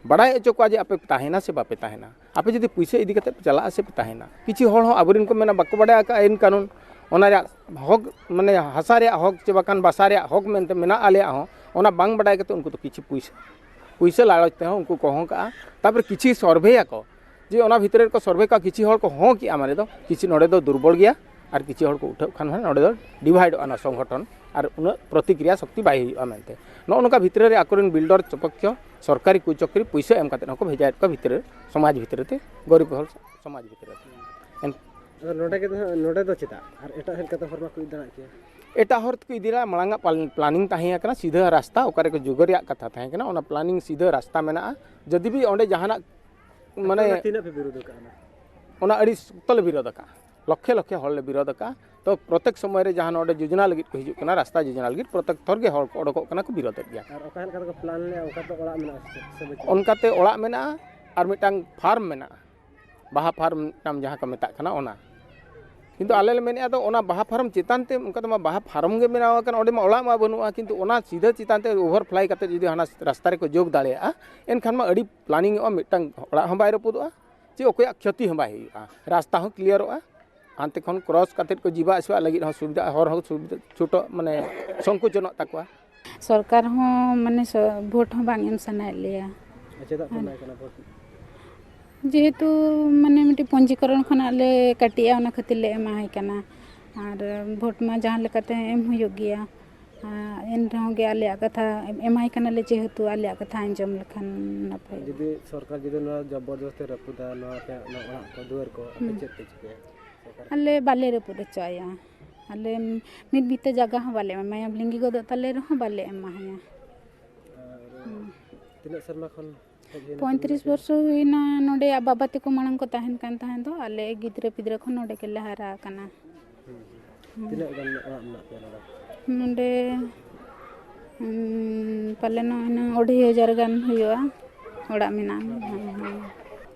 ᱵᱟᱲᱟᱭ ᱦᱚᱪᱚ ᱠᱚᱣᱟ ᱡᱮ ᱟᱯᱮ ᱯᱮ ᱛᱟᱦᱮᱱᱟ ᱥᱮ ᱵᱟᱯᱮ ᱛᱟᱦᱮᱱᱟ, ᱟᱯᱮ ᱡᱩᱫᱤ ᱯᱩᱭᱥᱟᱹ ᱤᱫᱤ ᱠᱟᱛᱮ ᱯᱮ ᱪᱟᱞᱟᱜᱼᱟ ᱥᱮ ᱯᱮ ᱛᱟᱦᱮᱱᱟ᱾ ᱠᱤᱪᱷᱩ ᱦᱚᱲ ᱦᱚᱸ ᱟᱵᱚᱨᱮᱱ ᱠᱚ ᱢᱮᱱᱟ, ᱵᱟᱠᱚ ᱵᱟᱲᱟᱭ ᱟᱠᱟᱫᱼᱟ ᱟᱹᱭᱤᱱ ᱠᱟᱹᱱᱩᱱ, ᱚᱱᱟ ᱨᱮᱭᱟᱜ ᱦᱚᱠ, ᱢᱟᱱᱮ ᱦᱟᱥᱟ ᱨᱮᱭᱟᱜ ᱦᱚᱠ ᱪᱮ ᱵᱟᱠᱷᱟᱱ ᱵᱟᱥᱟ ᱨᱮᱭᱟᱜ ᱦᱚᱠ ᱢᱮᱱᱛᱮ ᱢᱮᱱᱟᱜ ᱟᱞᱮᱭᱟᱜ ᱦᱚᱸ, ᱚᱱᱟ ᱵᱟᱝ ᱵᱟᱰᱟᱭ ᱠᱟᱛᱮ ᱩᱱᱠᱩ ᱫᱚ ᱠᱤᱪᱷᱩ ᱯᱩᱭᱥᱟᱹ, ᱯᱩᱭᱥᱟᱹ ᱞᱟᱞᱚᱪ ᱛᱮᱦᱚᱸ ᱩᱱᱠᱩ ᱠᱚ ᱦᱚᱸ ᱠᱟᱜᱼᱟ᱾ ᱛᱟᱨᱯᱚᱨᱮ ᱠᱤᱪᱷᱩ ᱥᱚᱨᱵᱷᱮᱭᱟᱠᱚ, ᱡᱮ ᱚᱱᱟ ᱵᱷᱤᱛᱨᱤ ᱨᱮᱠᱚ ᱥᱚᱨᱵᱷᱮ ᱠᱚᱣᱟ, ᱠᱤᱪᱷᱩ ᱦᱚᱲ ᱠᱚ ᱦᱚᱸ ᱠᱮᱜᱼᱟ, ᱢᱟᱱᱮ ᱫᱚ ᱠᱤᱪᱷᱩ ᱱᱚᱰᱮ ᱫᱚ ᱫᱩᱨᱵᱚᱞ ᱜᱮᱭᱟ ᱟᱨ ᱠᱤᱪᱷᱩ ᱦᱚᱲ ᱠᱚ ᱩᱴᱷᱟᱹᱜ ᱠᱷᱟᱱ ᱦᱟᱸᱜ ᱱᱚᱰᱮ ᱫᱚ ᱰᱤᱵᱷᱟᱭᱤᱰᱚᱜᱼᱟ ᱚᱱᱟ ᱥᱚᱝᱜᱚᱴᱷᱚᱱ ᱟᱨ ᱩᱱᱟᱹᱜ ᱯᱨᱚᱛᱤᱠᱨᱤᱭᱟ ᱥᱚᱠᱛᱤ ᱵᱟᱭ ᱦᱩᱭᱩᱜᱼᱟ ᱢᱮᱱᱛᱮ᱾ ᱱᱚᱜᱼᱚ ᱱᱚᱝᱠᱟ ᱵᱷᱤᱛᱨᱤ ᱨᱮ ᱟᱠᱚᱨᱮᱱ ᱵᱤᱞᱰᱚᱨ ᱪᱚᱯᱚᱠᱠᱷᱚ ᱥᱚᱨᱠᱟᱨᱤ ᱠᱩᱪᱚᱠᱨᱤ ᱯᱩᱭᱥᱟᱹ ᱮᱢ ᱠᱟᱛᱮ ᱦᱚᱸᱠᱚ ᱵᱷᱮᱡᱟᱭᱮᱫ ᱠᱚᱣᱟ ᱵᱷᱤᱛᱨᱤ ᱨᱮ, ᱥᱚᱢᱟᱡᱽ ᱵᱷᱤᱛᱨᱤ ᱛᱮ, ᱜᱚᱨᱤᱵ ᱦᱚᱲ ᱥᱚᱢᱟᱡᱽ ᱵᱷᱤᱛᱨᱤ ᱨᱮ᱾ ᱮᱱ- ᱟᱫᱚ ᱱᱚᱰᱮ ᱜᱮ ᱫᱚ ᱦᱟᱸᱜ, ᱱᱚᱰᱮ ᱫᱚ ᱪᱮᱫᱟᱜ ᱟᱨ ᱮᱴᱟᱜ ᱥᱮᱫ ᱞᱮᱠᱟᱛᱮ ᱦᱚᱨ ᱢᱟᱠᱚ ᱤᱫᱤ ᱫᱟᱲᱮᱭᱟᱜ ᱠᱮᱭᱟ? ᱮᱴᱟᱜ ᱦᱚᱨ ᱛᱮᱠᱚ ᱤᱫᱤ ᱫᱟᱲᱮᱭᱟᱜᱼᱟ, ᱢᱟᱲᱟᱝ ᱟᱜ ᱯᱞᱟᱱ-, ᱯᱞᱟᱱᱤᱝ ᱛᱟᱦᱮᱸ ᱠᱟᱱᱟ, ᱥᱤᱫᱷᱟᱹ ᱨᱟᱥᱛᱟ ᱚᱠᱟ ᱨᱮᱠᱚ ᱡᱳᱜᱟᱲ ᱨᱮᱭᱟᱜ ᱠᱟᱛᱷᱟ ᱛᱟᱦᱮᱸ ᱠᱟᱱᱟ, ᱚᱱᱟ ᱯᱞᱟᱱᱤᱝ ᱥᱤᱫᱷᱟᱹ ᱨᱟᱥᱛᱟ ᱢᱮᱱᱟᱜᱼᱟ᱾ ᱡᱩᱫᱤ ᱚᱸᱰᱮ ᱡᱟᱦᱟᱱᱟᱜ ᱢᱟᱱᱮ ᱚᱱᱟ ᱛᱤᱱᱟᱹᱜ ᱯᱮ ᱵᱤᱨᱳᱫ ᱟᱠᱟᱫᱼᱟ ᱚᱱᱟ? ᱚᱱᱟ ᱟᱹᱰᱤ ᱥᱚᱠᱛᱚ ᱞᱮ ᱵᱤᱨᱳᱫ ᱟᱠᱟᱫᱼᱟ, ᱞᱚᱠᱷᱮ ᱞᱚᱠᱷᱮ ᱦᱚᱲ ᱞᱮ ᱵᱤᱨᱳᱫ ᱟᱠᱟᱫᱼᱟ᱾ ᱛᱚ ᱯᱨᱚᱛᱮᱠ ᱥᱚᱢᱚᱭ ᱨᱮ ᱡᱟᱦᱟᱸ ᱱᱚᱰᱮ ᱡᱳᱡᱚᱱᱟ ᱞᱟᱹᱜᱤᱫ ᱠᱚ ᱦᱤᱡᱩᱜ ᱠᱟᱱᱟ, ᱨᱟᱥᱛᱟ ᱡᱳᱡᱚᱱᱟ ᱞᱟᱹᱜᱤᱫ, ᱯᱨᱚᱛᱮᱠ ᱛᱷᱚᱨ ᱜᱮ ᱦᱚᱲ ᱠᱚ ᱚᱰᱚᱠᱚᱜ ᱠᱟᱱᱟ, ᱠᱚ ᱵᱤᱨᱳᱫᱮᱫ ᱜᱮᱭᱟ᱾ ᱟᱨ ᱚᱠᱟ ᱞᱮᱠᱟ ᱛᱮᱠᱚ ᱯᱞᱟᱱ ᱞᱮᱫᱼᱟ, ᱚᱱᱠᱟ ᱛᱮ ᱚᱲᱟᱜ ᱢᱮᱱᱟᱜᱼᱟ ᱥᱮ ᱪᱮᱫ? ᱥᱮ ᱵᱟᱹᱪᱩᱜᱼᱟ? ᱚᱱᱠᱟᱛᱮ ᱚᱲᱟᱜ ᱢᱮᱱᱟᱜᱼᱟ ᱟᱨ ᱢᱤᱫᱴᱟᱝ ᱯᱷᱟᱨᱢ ᱢᱮᱱᱟᱜᱼᱟ, ᱵᱟᱦᱟ ᱯᱷᱟᱨᱢ ᱢᱤᱫᱴᱟᱝ ᱡᱟᱦᱟᱸ ᱠᱚ ᱢᱮᱛᱟᱜ ᱠᱟᱱᱟ ᱚᱱᱟ᱾ ᱠᱤᱱᱛᱩ ᱟᱞᱮ ᱞᱮ ᱢᱮᱱᱮᱫᱼᱟ, ᱫᱚ ᱚᱱᱟ ᱵᱟᱦᱟ ᱯᱷᱟᱨᱢ ᱪᱮᱛᱟᱱ ᱛᱮ ᱚᱱᱠᱟ ᱛᱮᱢᱟ ᱵᱟᱦᱟ ᱯᱷᱟᱨᱢ ᱜᱮ ᱵᱮᱱᱟᱣ ᱟᱠᱟᱱᱟ, ᱚᱸᱰᱮ ᱢᱟ ᱚᱲᱟᱜ ᱢᱟ ᱵᱟᱹᱱᱩᱜᱼᱟ, ᱠᱤᱱᱛᱩ ᱚᱱᱟ ᱥᱤᱫᱷᱟᱹ ᱪᱮᱛᱟᱱ ᱛᱮ ᱳᱵᱷᱟᱨ ᱯᱷᱞᱟᱭ ᱠᱟᱛᱮ ᱡᱩᱫᱤ ᱦᱟᱱᱟ ᱨᱟᱥᱛᱟ ᱨᱮᱠᱚ ᱡᱳᱜᱽ ᱫᱟᱲᱮᱭᱟᱜᱼᱟ, ᱮᱱᱠᱷᱟᱱ ᱢᱟ ᱟᱹᱰᱤ ᱯᱞᱟᱱᱤᱝᱚᱜᱼᱟ, ᱢᱤᱫᱴᱟᱝ ᱚᱲᱟᱜ ᱦᱚᱸ ᱵᱟᱭ ᱨᱟᱹᱯᱩᱫᱚᱜᱼᱟ, ᱪᱮ ᱚᱠᱚᱭᱟᱜ ᱠᱷᱚᱛᱤ ᱦᱚᱸ ᱵᱟᱭ ᱦᱩᱭᱩᱜᱼᱟ, ᱨᱟᱥᱛᱟ ᱦᱚᱸ ᱠᱞᱤᱭᱟᱨᱚᱜᱼᱟ, ᱦᱟᱱᱛᱮ ᱠᱷᱚᱱ ᱠᱨᱚᱥ ᱠᱟᱛᱮ ᱠᱚ ᱡᱤᱵᱟ ᱟᱥᱮᱵᱟ ᱞᱟᱹᱜᱤᱫ ᱦᱚᱸ ᱥᱩᱵᱤᱫᱷᱟ, ᱦᱚᱨ ᱦᱚᱸ ᱥᱩᱵᱤᱫᱷᱟ, ᱪᱷᱩᱴᱟᱹ ᱢᱟᱱᱮ ᱥᱚᱝᱠᱳᱪᱚᱱᱚᱜ ᱛᱟᱠᱚᱣᱟ᱾ ᱥᱚᱨᱠᱟᱨ ᱦᱚᱸ ᱢᱟᱱᱮ ᱥᱚ-, ᱵᱷᱳᱴ ᱦᱚᱸ ᱵᱟᱝ ᱮᱢ ᱥᱟᱱᱟᱭᱮᱫ ᱞᱮᱭᱟ᱾ ᱟᱨ ᱪᱮᱫᱟᱜ ᱯᱮ ᱟᱨ ᱮᱢᱟᱭ ᱠᱟᱱᱟ ᱵᱷᱳᱴ? ᱡᱮᱦᱮᱛᱩ ᱢᱟᱱᱮ ᱢᱤᱫᱴᱤᱡ ᱯᱚᱧᱡᱤᱠᱚᱨᱚᱱ ᱠᱷᱚᱱᱟᱜ ᱞᱮ ᱠᱟᱹᱴᱤᱡᱼᱟ, ᱚᱱᱟ ᱠᱷᱟᱹᱛᱤᱨ ᱞᱮ ᱮᱢᱟᱭ ᱠᱟᱱᱟ᱾ ᱟᱨ ᱵᱷᱳᱴ ᱢᱟ ᱡᱟᱦᱟᱸ ᱞᱮᱠᱟᱛᱮ ᱮᱢ ᱦᱩᱭᱩᱜ ᱜᱮᱭᱟ᱾ ᱟᱨ ᱮᱱ ᱨᱮᱦᱚᱸ ᱜᱮ ᱟᱞᱮᱭᱟᱜ ᱠᱟᱛᱷᱟ ᱮᱢᱟᱭ ᱠᱟᱱᱟᱞᱮ, ᱡᱮᱦᱮᱛᱩ ᱟᱞᱮᱭᱟᱜ ᱠᱟᱛᱷᱟ ᱟᱸᱡᱚᱢ ᱞᱮᱠᱷᱟᱱ ᱱᱟᱯᱟᱭᱚᱜᱼᱟ᱾ ᱡᱩᱫᱤ ᱥᱚᱨᱠᱟᱨ ᱡᱩᱫᱤ ᱱᱚᱣᱟ ᱡᱚᱵᱚᱨᱫᱚᱥᱛᱤ ᱨᱟᱹᱯᱩᱫᱟ, ᱱᱚᱣᱟ ᱟᱯᱮᱭᱟᱜ ᱱᱚᱣᱟ ᱚᱲᱟᱜ ᱠᱚ ᱫᱩᱣᱟᱹᱨ ᱠᱚ, ᱟᱯᱮ ᱦᱩᱸ᱾ ᱪᱮᱫ ᱯᱮ ᱪᱤᱠᱟᱹᱭᱟ? ᱥᱚᱨᱠᱟᱨ ᱟᱞᱮ ᱵᱟᱞᱮ ᱨᱟᱹᱯᱩᱫ ᱦᱚᱪᱚ ᱟᱭᱟ᱾ ᱟᱞᱮ ᱢᱤᱫ ᱵᱤᱛᱟᱹ ᱡᱟᱭᱜᱟ ᱦᱚᱸ ᱵᱟᱞᱮ ᱮᱢᱟᱭᱟ, ᱞᱤᱸᱜᱤ ᱜᱚᱫᱚᱜ ᱛᱟᱞᱮ ᱨᱮᱦᱚᱸ ᱵᱟᱞᱮ ᱮᱢᱟᱭᱟ᱾ ᱟᱨ ᱦᱩᱸ᱾ ᱛᱤᱱᱟᱹᱜ ᱥᱮᱨᱢᱟ ᱠᱷᱚᱱ ᱦᱮᱡ ᱦᱩᱭᱱᱟ ᱯᱚᱸᱭᱛᱨᱤᱥ ᱛᱟᱵᱤᱱᱟ? ᱵᱚᱨᱥᱚ ᱦᱩᱭᱱᱟ ᱱᱚᱰᱮ, ᱟᱡ ᱵᱟᱵᱟ ᱛᱟᱠᱚ ᱢᱟᱲᱟᱝ ᱠᱚ ᱛᱟᱦᱮᱱ ᱠᱟᱱ ᱛᱟᱦᱮᱸ ᱫᱚ, ᱟᱞᱮ ᱜᱤᱫᱽᱨᱟᱹ ᱯᱤᱫᱽᱨᱟᱹ ᱠᱷᱚᱱ ᱱᱚᱰᱮ ᱜᱮᱞᱮ ᱦᱟᱨᱟ ᱟᱠᱟᱱᱟ᱾ ᱛᱤᱱᱟᱹᱜ ᱜᱟᱱ ᱚᱲᱟᱜ ᱢᱮᱱᱟᱜ ᱯᱮᱭᱟ ᱱᱚᱰᱮ? ᱱᱚᱰᱮ ᱩᱸ, ᱯᱟᱞᱮᱱ ᱤᱱᱟᱹ ᱟᱹᱲᱟᱹᱭ ᱦᱟᱡᱟᱨ ᱜᱟᱱ ᱦᱩᱭᱩᱜᱼᱟ ᱚᱲᱟᱜ ᱢᱮᱱᱟᱜᱼᱟ᱾ ᱦᱮᱸ, ᱦᱮᱸ᱾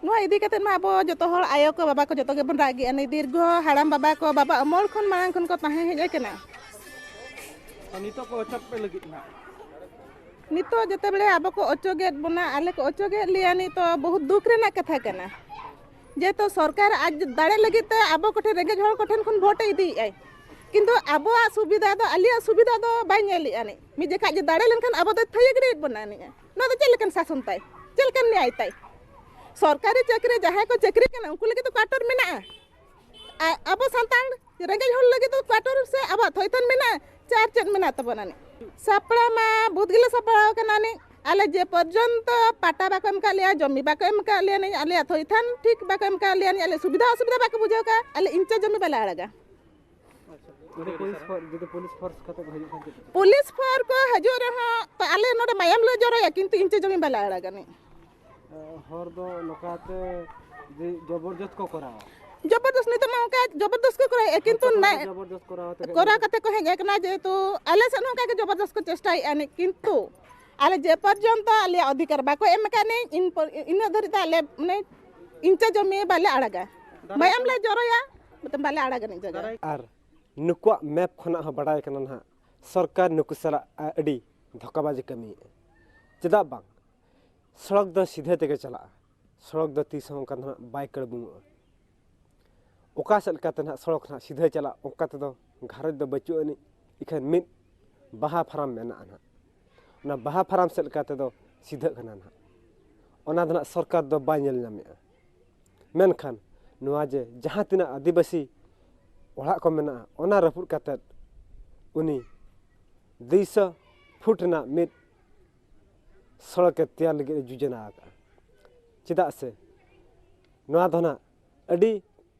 ᱱᱚᱣᱟ ᱤᱫᱤ ᱠᱟᱛᱮᱫ ᱢᱟ ᱟᱵᱚ ᱡᱚᱛᱚ ᱦᱚᱲ ᱟᱭᱳ ᱠᱚ ᱵᱟᱵᱟ ᱠᱚ ᱡᱚᱛᱚ ᱜᱮᱵᱚᱱ ᱨᱟᱜ ᱜᱮᱭᱟ᱾ ᱱᱤᱭᱟᱹ ᱫᱤᱨᱜᱷᱚ ᱦᱟᱲᱟᱢ ᱵᱟᱵᱟ ᱠᱚ ᱵᱟᱵᱟ ᱟᱢᱚᱞ ᱠᱷᱚᱱ ᱢᱟᱲᱟᱝ ᱠᱷᱚᱱ ᱠᱚ ᱛᱟᱦᱮᱸ ᱦᱮᱡ ᱟᱠᱟᱱᱟ᱾ ᱟᱨ ᱱᱤᱛᱚᱜ ᱠᱚ ᱚᱪᱚᱜ ᱯᱮ ᱞᱟᱹᱜᱤᱫ ᱱᱟᱜ? ᱱᱤᱛᱚᱜ ᱡᱮᱛᱮ ᱵᱮᱲᱮ ᱟᱵᱚ ᱠᱚ ᱚᱪᱚᱜᱮᱫ ᱵᱚᱱᱟ, ᱟᱞᱮ ᱠᱚ ᱚᱪᱚᱜᱮᱫ ᱞᱮᱭᱟ, ᱱᱤᱛᱚᱜ ᱵᱚᱦᱩᱛ ᱫᱩᱠ ᱨᱮᱱᱟᱜ ᱠᱟᱛᱷᱟ ᱠᱟᱱᱟ᱾ ᱡᱮᱦᱮᱛᱩ ᱥᱚᱨᱠᱟᱨ ᱟᱡ ᱫᱟᱲᱮ ᱞᱟᱹᱜᱤᱫ ᱛᱮ ᱟᱵᱚ ᱠᱚᱴᱷᱮᱱ, ᱨᱮᱸᱜᱮᱡ ᱦᱚᱲ ᱠᱚᱴᱷᱮᱱ ᱠᱷᱚᱱ ᱵᱷᱳᱴ ᱮ ᱤᱫᱤᱭᱮᱫᱼᱟᱭ, ᱠᱤᱱᱛᱩ ᱟᱵᱚᱣᱟᱜ ᱥᱩᱵᱤᱫᱷᱟ ᱫᱚ, ᱟᱞᱮᱭᱟᱜ ᱥᱩᱵᱤᱫᱷᱟ ᱫᱚ ᱵᱟᱭ ᱧᱮᱞᱮᱫᱼᱟ᱾ ᱱᱤᱡ ᱢᱤᱫ ᱡᱚᱠᱷᱟᱡ ᱡᱮ ᱫᱟᱲᱮ ᱞᱮᱱᱠᱷᱟᱱ ᱟᱵᱚ ᱫᱚᱭ ᱛᱷᱟᱹᱭᱟᱹ ᱜᱤᱰᱤᱭᱮᱫ ᱵᱚᱱᱟ᱾ ᱱᱤᱡ ᱱᱚᱣᱟ ᱫᱚ ᱪᱮᱫ ᱞᱮᱠᱟᱱ ᱥᱟᱥᱚᱱ ᱛᱟᱭ? ᱪᱮᱫ ᱞᱮᱠᱟᱱ ᱱᱮᱭᱟᱭ ᱛᱟᱭ? ᱥᱚᱨᱠᱟᱨᱤ ᱪᱟᱹᱠᱨᱤ ᱡᱟᱦᱟᱸᱭ ᱠᱚ ᱪᱟᱹᱠᱨᱤ ᱠᱟᱱᱟ, ᱩᱱᱠᱩ ᱞᱟᱹᱜᱤᱫ ᱫᱚ ᱠᱣᱟᱴᱚᱨ ᱢᱮᱱᱟᱜᱼᱟ᱾ ᱟ-, ᱟᱵᱚ ᱥᱟᱱᱛᱟᱲ ᱨᱮᱸᱜᱮᱡ ᱦᱚᱲ ᱞᱟᱹᱜᱤᱫ ᱫᱚ ᱠᱣᱟᱴᱚᱨ ᱥᱮ ᱟᱵᱚᱣᱟᱜ ᱛᱷᱚᱭᱛᱷᱟᱱ ᱢᱮᱱᱟᱜᱼᱟ ᱪᱮ ᱟᱨ ᱪᱮᱫ ᱢᱮᱱᱟᱜ ᱛᱟᱵᱚᱱᱟ? ᱱᱤᱡ ᱥᱟᱯᱲᱟᱣ ᱢᱟ ᱵᱩᱫ ᱜᱮᱞᱮ ᱥᱟᱯᱲᱟᱣ ᱠᱟᱱᱟ᱾ ᱱᱤᱡ ᱟᱞᱮ ᱡᱮ ᱯᱚᱨᱡᱚᱱᱛᱚ ᱯᱟᱴᱟ ᱵᱟᱠᱚ ᱮᱢ ᱠᱟᱜ ᱞᱮᱭᱟ, ᱡᱚᱢᱤ ᱵᱟᱠᱚ ᱮᱢ ᱠᱟᱜ ᱞᱮᱭᱟ, ᱱᱤᱡ ᱟᱞᱮᱭᱟᱜ ᱛᱷᱚᱭᱛᱷᱟᱱ ᱴᱷᱤᱠ ᱵᱟᱠᱚ ᱮᱢ ᱠᱟᱜ ᱞᱮᱭᱟ, ᱱᱤᱡ ᱟᱞᱮ ᱥᱩᱵᱤᱫᱷᱟ ᱚᱥᱩᱵᱤᱫᱷᱟ ᱵᱟᱠᱚ ᱵᱩᱡᱷᱟᱹᱣ ᱠᱟᱜᱼᱟ, ᱟᱞᱮ ᱤᱧᱪᱟ ᱡᱚᱢᱤ ᱵᱟᱞᱮ ᱟᱲᱟᱜᱟ᱾ ᱟᱪᱪᱷᱟ, ᱡᱩᱫᱤ ᱯᱩᱞᱤᱥ ᱯᱷᱳᱨᱥ, ᱡᱩᱫᱤ ᱯᱩᱞᱤᱥ ᱯᱷᱳᱨᱥ ᱠᱟᱛᱮ ᱠᱚ ᱦᱤᱡᱩᱜ ᱠᱷᱟᱱ ᱪᱮᱫ ᱯᱮ ᱪᱤᱠᱟᱹᱭᱟ? ᱯᱩᱞᱤᱥ ᱯᱷᱳᱨᱥ ᱠᱚ ᱦᱤᱡᱩᱜ ᱨᱮᱦᱚᱸ ᱛᱚ ᱟᱞᱮ ᱱᱚᱰᱮ ᱢᱟᱭᱟᱢ ᱞᱮ ᱡᱚᱨᱚᱭᱟ, ᱠᱤᱱᱛᱩ ᱤᱧᱪᱟ ᱡᱚᱢᱤ ᱵᱟᱞᱮ ᱟᱲᱟᱜᱟ᱾ ᱱᱤᱡ ᱦᱚᱲ ᱫᱚ ᱱᱚᱝᱠᱟᱛᱮ ᱡᱮ ᱡᱚᱵᱚᱨᱫᱚᱥ ᱠᱚ ᱠᱚᱨᱟᱣᱟ᱾ ᱡᱚᱵᱚᱨᱫᱚᱥ ᱱᱤᱛᱚᱜ ᱢᱟ ᱚᱱᱠᱟ ᱡᱚᱵᱚᱨᱫᱚᱥ ᱠᱚ ᱠᱚᱨᱟᱣᱮᱫᱼᱟ, ᱠᱤᱱᱛᱩ ᱦᱚᱭᱛᱳ ᱱᱟ-, ᱡᱚᱵᱚᱨᱫᱚᱥ ᱠᱚᱨᱟᱣ ᱛᱮᱜᱮ ᱠᱚᱨᱟᱣ ᱠᱟᱛᱮ ᱠᱚ ᱦᱮᱡ ᱟᱠᱟᱱᱟ, ᱡᱮᱦᱮᱛᱩ ᱟᱞᱮ ᱥᱮᱫ ᱦᱚᱸ ᱚᱱᱠᱟ ᱜᱮ ᱡᱚᱵᱚᱨᱫᱚᱥ ᱠᱚ ᱪᱮᱥᱴᱟᱭᱮᱫᱼᱟ᱾ ᱱᱤᱡ ᱠᱤᱱᱛᱩ ᱟᱞᱮ ᱡᱮ ᱯᱚᱨᱡᱚᱱᱛᱚ ᱟᱞᱮᱭᱟᱜ ᱚᱫᱷᱤᱠᱟᱨ ᱵᱟᱠᱚ ᱮᱢ ᱟᱠᱟᱫ, ᱱᱤᱡ ᱤᱱ ᱯᱚᱨ-, ᱤᱱᱟᱹᱜ ᱫᱷᱟᱹᱨᱤᱡ ᱫᱚ ᱟᱞᱮ ᱢᱟᱱᱮ ᱤᱧᱪᱟ ᱡᱚᱢᱤ ᱵᱟᱞᱮ ᱟᱲᱟᱜᱟ, ᱢᱟᱭᱟᱢ ᱞᱮ ᱡᱚᱨᱚᱭᱟ, ᱢᱚᱛᱞᱚᱵ ᱵᱟᱞᱮ ᱟᱲᱟᱜᱟ ᱱᱤᱡ ᱡᱟᱭᱜᱟ᱾ ᱟᱨ ᱱᱩᱠᱩᱣᱟᱜ ᱢᱮᱯ ᱠᱷᱚᱱᱟᱜ ᱦᱚᱸ ᱵᱟᱰᱟᱭ ᱠᱟᱱᱟ ᱱᱟᱦᱟᱜ, ᱥᱚᱨᱠᱟᱨ ᱱᱩᱠᱩ ᱥᱟᱞᱟᱜ ᱟᱹᱰᱤ ᱫᱷᱳᱠᱟᱵᱟᱡᱤ ᱠᱟᱹᱢᱤᱭᱮᱫᱼᱟ᱾ ᱪᱮᱫᱟᱜ ᱵᱟᱝ? ᱥᱚᱲᱚᱠ ᱫᱚ ᱥᱤᱫᱷᱟᱹ ᱛᱮᱜᱮ ᱪᱟᱞᱟᱜᱼᱟ, ᱥᱚᱲᱚᱠ ᱫᱚ ᱛᱤᱥ ᱦᱚᱸ ᱚᱱᱠᱟ ᱫᱚ ᱱᱟᱦᱟᱜ ᱵᱟᱭ ᱠᱟᱹᱲᱵᱩᱝᱚᱜᱼᱟ᱾ ᱚᱠᱟ ᱥᱮᱫ ᱞᱮᱠᱟᱛᱮ ᱱᱟᱦᱟᱜ ᱥᱚᱲᱚᱠ ᱱᱟᱦᱟᱜ ᱥᱤᱫᱷᱟᱹ ᱪᱟᱞᱟᱜ, ᱚᱱᱠᱟ ᱛᱮᱫᱚ ᱜᱷᱟᱨᱚᱸᱡᱽ ᱫᱚ ᱵᱟᱹᱪᱩᱜ ᱟᱹᱱᱤᱡ᱾ ᱤᱠᱷᱟᱹᱱ ᱢᱤᱫ ᱵᱟᱦᱟ ᱯᱷᱟᱨᱟᱢ ᱢᱮᱱᱟᱜᱼᱟ ᱱᱟᱦᱟᱜ, ᱚᱱᱟ ᱵᱟᱦᱟ ᱯᱷᱟᱨᱟᱢ ᱥᱮᱫ ᱞᱮᱠᱟ ᱛᱮᱫᱚ ᱥᱤᱫᱷᱟᱹᱜ ᱠᱟᱱᱟ ᱱᱟᱦᱟᱜ᱾ ᱚᱱᱟ ᱫᱚ ᱱᱟᱦᱟᱜ ᱥᱚᱨᱠᱟᱨ ᱫᱚ ᱵᱟᱭ ᱧᱮᱞ ᱧᱟᱢᱮᱜᱼᱟ᱾ ᱢᱮᱱᱠᱷᱟᱱ ᱱᱚᱣᱟ ᱡᱮ ᱡᱟᱦᱟᱸ ᱛᱤᱱᱟᱹᱜ ᱟᱹᱫᱤᱵᱟᱹᱥᱤ ᱚᱲᱟᱜ ᱠᱚ ᱢᱮᱱᱟᱜᱼᱟ, ᱚᱱᱟ ᱨᱟᱹᱯᱩᱫ ᱠᱟᱛᱮᱫ ᱩᱱᱤ ᱫᱩᱭᱥᱚ ᱯᱷᱩᱴ ᱨᱮᱱᱟᱜ ᱢᱤᱫ ᱥᱚᱲᱚᱠᱮ ᱛᱮᱭᱟᱨ ᱞᱟᱹᱜᱤᱫ ᱮ ᱡᱳᱡᱚᱱᱟ ᱟᱠᱟᱫᱼᱟ᱾ ᱪᱮᱫᱟᱜ ᱥᱮ ᱱᱚᱣᱟ ᱫᱚ ᱱᱟᱦᱟᱜ ᱟᱹᱰᱤ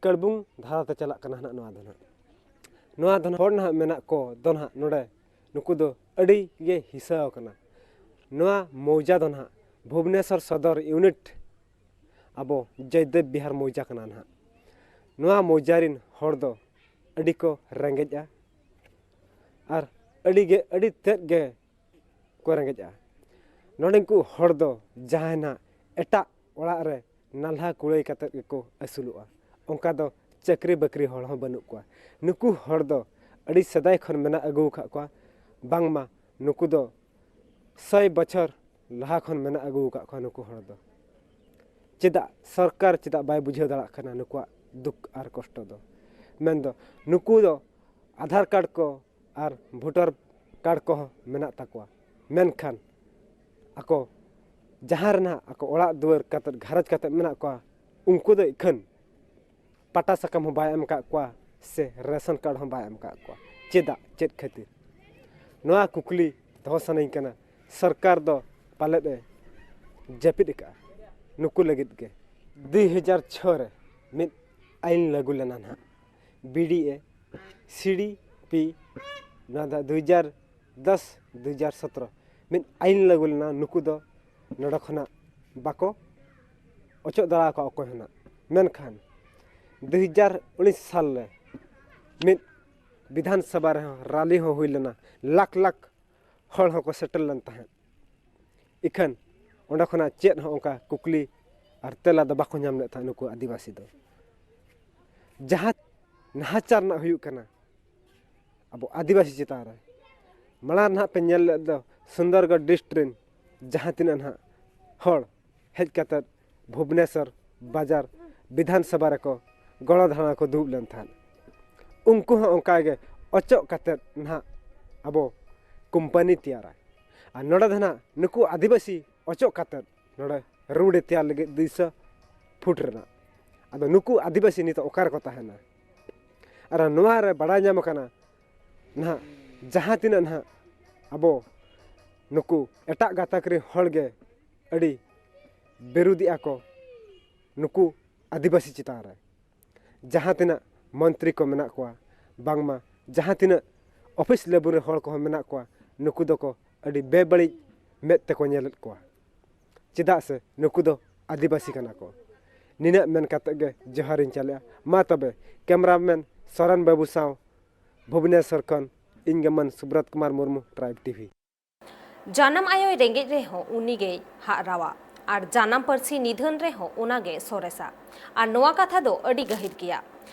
ᱠᱟᱹᱲᱵᱩᱝ ᱫᱷᱟᱨᱟᱛᱮ ᱪᱟᱞᱟᱜ ᱠᱟᱱᱟ ᱱᱟᱦᱟᱜ ᱱᱚᱣᱟ ᱫᱚ ᱱᱟᱦᱟᱜ᱾ ᱱᱚᱣᱟ ᱫᱚ ᱱᱟᱦᱟᱜ ᱦᱚᱲ ᱱᱟᱦᱟᱜ ᱢᱮᱱᱟᱜ ᱠᱚ ᱫᱚ ᱱᱟᱦᱟᱜ ᱱᱚᱰᱮ, ᱱᱩᱠᱩ ᱫᱚ ᱟᱹᱰᱤ ᱜᱮ ᱦᱤᱸᱥᱟᱹ ᱟᱠᱟᱱᱟ᱾ ᱱᱚᱣᱟ ᱢᱚᱣᱡᱟ ᱫᱚ ᱱᱟᱦᱟᱜ ᱵᱷᱩᱵᱽᱱᱮᱥᱚᱨ ᱥᱚᱫᱚᱨ ᱤᱭᱩᱱᱤᱴ ᱟᱵᱚ ᱡᱚᱭᱫᱮᱵ ᱵᱤᱦᱟᱨ ᱢᱚᱣᱡᱟ ᱠᱟᱱᱟ ᱱᱟᱦᱟᱜ᱾ ᱱᱚᱣᱟ ᱢᱚᱣᱡᱟ ᱨᱤᱱ ᱦᱚᱲ ᱫᱚ ᱟᱹᱰᱤ ᱠᱚ ᱨᱮᱸᱜᱮᱡᱼᱟ ᱟᱨ ᱟᱹᱰᱤ ᱜᱮ, ᱟᱹᱰᱤ ᱛᱮᱫ ᱜᱮ ᱠᱚ ᱨᱮᱸᱜᱮᱡᱼᱟ᱾ ᱱᱚᱰᱮᱱ ᱠᱚ ᱦᱚᱲ ᱫᱚ ᱡᱟᱦᱟᱸᱭ ᱱᱟᱜ ᱮᱴᱟᱜ ᱚᱲᱟᱜ ᱨᱮ ᱱᱟᱞᱦᱟ ᱠᱩᱲᱟᱹᱭ ᱠᱟᱛᱮᱫ ᱜᱮᱠᱚ ᱟᱹᱥᱩᱞᱚᱜᱼᱟ᱾ ᱚᱱᱠᱟ ᱫᱚ ᱪᱟᱹᱠᱨᱤ ᱵᱟᱹᱠᱨᱤ ᱦᱚᱲ ᱦᱚᱸ ᱵᱟᱹᱱᱩᱜ ᱠᱚᱣᱟ᱾ ᱱᱩᱠᱩ ᱦᱚᱲ ᱫᱚ ᱟᱹᱰᱤ ᱥᱮᱫᱟᱭ ᱠᱷᱚᱱ ᱢᱮᱱᱟᱜ ᱟᱹᱜᱩ ᱟᱠᱟᱫ ᱠᱚᱣᱟ᱾ ᱵᱟᱝᱢᱟ ᱱᱩᱠᱩ ᱫᱚ ᱥᱟᱭ ᱵᱚᱪᱷᱚᱨ ᱞᱟᱦᱟ ᱠᱷᱚᱱ ᱢᱮᱱᱟᱜ ᱟᱹᱜᱩ ᱟᱠᱟᱫ ᱠᱚᱣᱟ ᱱᱩᱠᱩ ᱦᱚᱲ ᱫᱚ᱾ ᱪᱮᱫᱟᱜ ᱥᱚᱨᱠᱟᱨ ᱪᱮᱫᱟᱜ ᱵᱟᱭ ᱵᱩᱡᱷᱟᱹᱣ ᱫᱟᱲᱮᱭᱟᱜ ᱠᱟᱱᱟ ᱱᱩᱠᱩᱣᱟᱜ ᱫᱩᱠ ᱟᱨ ᱠᱚᱥᱴᱚ ᱫᱚ? ᱢᱮᱱᱫᱚ ᱱᱩᱠᱩ ᱫᱚ ᱟᱫᱷᱟᱨ ᱠᱟᱨᱰ ᱠᱚ ᱟᱨ ᱵᱷᱳᱴᱟᱨ ᱠᱟᱨᱰ ᱠᱚᱦᱚᱸ ᱢᱮᱱᱟᱜ ᱛᱟᱠᱚᱣᱟ, ᱢᱮᱱᱠᱷᱟᱱ ᱟᱠᱚ ᱡᱟᱦᱟᱸ ᱨᱮ ᱱᱟᱦᱟᱜ ᱟᱠᱚ ᱚᱲᱟᱜ ᱫᱩᱣᱟᱹᱨ ᱠᱟᱛᱮᱫ, ᱜᱷᱟᱨᱚᱸᱡᱽ ᱠᱟᱛᱮᱫ ᱢᱮᱱᱟᱜ ᱠᱚᱣᱟ, ᱩᱱᱠᱩ ᱫᱚ ᱤᱠᱷᱟᱹᱱ ᱯᱟᱴᱟ ᱥᱟᱠᱟᱢ ᱦᱚᱸ ᱵᱟᱭ ᱮᱢ ᱟᱠᱟᱫ ᱠᱚᱣᱟ ᱥᱮ ᱨᱮᱥᱚᱱ ᱠᱟᱨᱰ ᱦᱚᱸ ᱵᱟᱭ ᱮᱢ ᱟᱠᱟᱫ ᱠᱚᱣᱟ᱾ ᱪᱮᱫᱟᱜ? ᱪᱮᱫ ᱠᱷᱟᱹᱛᱤᱨ? ᱱᱚᱣᱟ ᱠᱩᱠᱞᱤ ᱫᱚᱦᱚ ᱥᱟᱱᱟᱧ ᱠᱟᱱᱟ᱾ ᱥᱚᱨᱠᱟᱨ ᱫᱚ ᱯᱟᱞᱮᱫ ᱮ ᱡᱟᱹᱯᱤᱫ ᱟᱠᱟᱫᱼᱟ ᱱᱩᱠᱩ ᱞᱟᱹᱜᱤᱫ ᱜᱮ᱾ ᱫᱩᱭ ᱦᱟᱡᱟᱨ ᱪᱷᱚ ᱨᱮ ᱢᱤᱫ ᱟᱭᱤᱱ ᱞᱟᱹᱜᱩ ᱞᱮᱱᱟ ᱱᱟᱦᱟᱜ, ᱵᱤ ᱰᱤ ᱮ, ᱥᱤ ᱰᱤ ᱯᱤ, ᱱᱚᱣᱟ ᱫᱚ ᱫᱩᱭ ᱦᱟᱡᱟᱨ ᱫᱚᱥ, ᱫᱩᱭ ᱦᱟᱡᱟᱨ ᱥᱚᱛᱨᱚ ᱢᱤᱫ ᱟᱭᱤᱱ ᱞᱟᱹᱜᱩ ᱞᱮᱱᱟ, ᱱᱩᱠᱩ ᱫᱚ ᱱᱚᱰᱮ ᱠᱷᱚᱱᱟᱜ ᱵᱟᱠᱚ ᱚᱪᱚᱜ ᱫᱟᱲᱮ ᱟᱠᱚᱣᱟ ᱚᱠᱚᱭ ᱦᱚᱸ ᱱᱟᱜ᱾ ᱢᱮᱱᱠᱷᱟᱱ ᱫᱩᱭ ᱦᱟᱡᱟᱨ ᱩᱱᱤᱥ ᱥᱟᱞ ᱨᱮ ᱢᱤᱫ ᱵᱤᱫᱷᱟᱱ ᱥᱚᱵᱷᱟ ᱨᱮᱦᱚᱸ ᱨᱟᱞᱤ ᱦᱚᱸ ᱦᱩᱭ ᱞᱮᱱᱟ, ᱞᱟᱠᱷ ᱞᱟᱠᱷ ᱦᱚᱲ ᱦᱚᱸᱠᱚ ᱥᱮᱴᱮᱨ ᱞᱮᱱ ᱛᱟᱦᱮᱸᱫ᱾ ᱤᱠᱷᱟᱹᱱ ᱚᱸᱰᱮ ᱠᱷᱚᱱᱟᱜ ᱪᱮᱫ ᱦᱚᱸ ᱚᱱᱠᱟ ᱠᱩᱠᱞᱤ ᱟᱨ ᱛᱮᱞᱟ ᱫᱚ ᱵᱟᱠᱚ ᱧᱟᱢ ᱞᱮᱫ ᱛᱟᱦᱮᱸᱫ ᱱᱩᱠᱩ ᱟᱹᱫᱤᱵᱟᱹᱥᱤ ᱫᱚ᱾ ᱡᱟᱦᱟᱸ ᱱᱟᱦᱟᱪᱟᱨ ᱨᱮᱱᱟᱜ ᱦᱩᱭᱩᱜ ᱠᱟᱱᱟ ᱟᱵᱚ ᱟᱹᱫᱤᱵᱟᱹᱥᱤ ᱪᱮᱛᱟᱱ ᱨᱮ᱾ ᱢᱟᱲᱟᱝ ᱱᱟᱦᱟᱜ ᱯᱮ ᱧᱮᱞ ᱞᱮᱫ ᱫᱚ ᱥᱩᱱᱫᱚᱨᱜᱚᱲ ᱰᱤᱥᱴᱨᱤᱠᱴ ᱨᱮᱱ ᱡᱟᱦᱟᱸ ᱛᱤᱱᱟᱹᱜ ᱱᱟᱦᱟᱜ ᱦᱚᱲ ᱦᱮᱡ ᱠᱟᱛᱮᱫ ᱵᱷᱩᱵᱽᱱᱮᱥᱚᱨ ᱵᱟᱡᱟᱨ ᱵᱤᱫᱷᱟᱱ ᱥᱚᱵᱷᱟ ᱨᱮᱠᱚ ᱜᱚᱲᱚ ᱫᱷᱟᱨᱟ ᱠᱚ ᱫᱩᱲᱩᱵ ᱞᱮᱱ ᱛᱟᱦᱮᱸᱫ, ᱩᱱᱠᱩ ᱦᱚᱸ ᱚᱱᱠᱟ ᱜᱮ ᱚᱪᱚᱜ ᱠᱟᱛᱮᱫ ᱱᱟᱦᱟᱜ ᱟᱵᱚ ᱠᱳᱢᱯᱟᱱᱤ ᱛᱮᱭᱟᱨᱟ᱾ ᱟᱨ ᱱᱚᱰᱮ ᱫᱚ ᱱᱟᱦᱟᱜ ᱱᱩᱠᱩ ᱟᱹᱫᱤᱵᱟᱹᱥᱤ ᱚᱪᱚᱜ ᱠᱟᱛᱮᱫ ᱱᱚᱰᱮ ᱨᱳᱰ ᱮ ᱛᱮᱭᱟᱨ ᱞᱟᱹᱜᱤᱫ ᱫᱩᱭᱥᱚ ᱯᱷᱩᱴ ᱨᱮᱱᱟᱜ᱾ ᱟᱫᱚ ᱱᱩᱠᱩ ᱟᱹᱫᱤᱵᱟᱹᱥᱤ ᱱᱤᱛᱚᱜ ᱚᱠᱟ ᱨᱮᱠᱚ ᱛᱟᱦᱮᱱᱟ? ᱟᱨ ᱱᱚᱣᱟ ᱨᱮ ᱵᱟᱲᱟᱭ ᱧᱟᱢ ᱟᱠᱟᱱᱟ ᱱᱟᱦᱟᱜ, ᱡᱟᱦᱟᱸ ᱛᱤᱱᱟᱹᱜ ᱱᱟᱦᱟᱜ ᱟᱵᱚ ᱱᱩᱠᱩ ᱮᱴᱟᱜ ᱜᱟᱛᱟᱠ ᱨᱮᱱ ᱦᱚᱲ ᱜᱮ ᱟᱹᱰᱤ ᱵᱤᱨᱩᱫᱷᱮᱜᱼᱟ ᱠᱚ ᱱᱩᱠᱩ ᱟᱹᱫᱤᱵᱟᱹᱥᱤ ᱪᱮᱛᱟᱱ ᱨᱮ᱾ ᱡᱟᱦᱟᱸ ᱛᱤᱱᱟᱹᱜ ᱢᱚᱱᱛᱨᱤ ᱠᱚ ᱢᱮᱱᱟᱜ ᱠᱚᱣᱟ, ᱵᱟᱝᱢᱟ ᱡᱟᱦᱟᱸ ᱛᱤᱱᱟᱹᱜ ᱚᱯᱷᱤᱥ ᱞᱮᱵᱮᱞ ᱨᱮ ᱦᱚᱲ ᱠᱚᱦᱚᱸ ᱢᱮᱱᱟᱜ ᱠᱚᱣᱟ, ᱱᱩᱠᱩ ᱫᱚᱠᱚ ᱟᱹᱰᱤ ᱵᱮᱵᱟᱹᱲᱤᱡ ᱢᱮᱫ ᱛᱮᱠᱚ ᱧᱮᱞᱮᱫ ᱠᱚᱣᱟ᱾ ᱪᱮᱫᱟᱜ ᱥᱮ ᱱᱩᱠᱩ ᱫᱚ ᱟᱹᱫᱤᱵᱟᱹᱥᱤ ᱠᱟᱱᱟ ᱠᱚ᱾ ᱱᱤᱱᱟᱹᱜ ᱢᱮᱱ ᱠᱟᱛᱮᱫ ᱜᱮ ᱡᱚᱦᱟᱨᱤᱧ ᱪᱟᱞᱮᱜᱼᱟ᱾ ᱢᱟ ᱛᱚᱵᱮ ᱠᱮᱢᱨᱟᱢᱮᱱ ᱥᱚᱨᱮᱱ ᱵᱟᱹᱵᱩ ᱥᱟᱶ ᱵᱷᱩᱵᱽᱱᱮᱥᱚᱨ ᱠᱷᱚᱱ ᱤᱧ ᱜᱮ ᱢᱟᱹᱱ ᱥᱩᱵᱨᱚᱛ ᱠᱩᱢᱟᱨ ᱢᱩᱨᱢᱩ, ᱴᱨᱟᱭᱤᱵᱽ ᱴᱤᱵᱷᱤ᱾ ᱡᱟᱱᱟᱢ ᱟᱭᱳᱭ ᱨᱮᱸᱜᱮᱡ ᱨᱮᱦᱚᱸ ᱩᱱᱤᱜᱮᱭ ᱦᱟᱜ ᱨᱟᱣᱟ, ᱟᱨ ᱡᱟᱱᱟᱢ ᱯᱟᱹᱨᱥᱤ ᱱᱤᱫᱷᱟᱹᱱ ᱨᱮᱦᱚᱸ ᱚᱱᱟᱜᱮ ᱥᱚᱨᱮᱥᱟ᱾ ᱟᱨ ᱱᱚᱣᱟ ᱠᱟᱛᱷᱟ ᱫᱚ ᱟᱹᱰᱤ ᱜᱟᱹᱦᱤᱨ ᱜᱮᱭᱟ᱾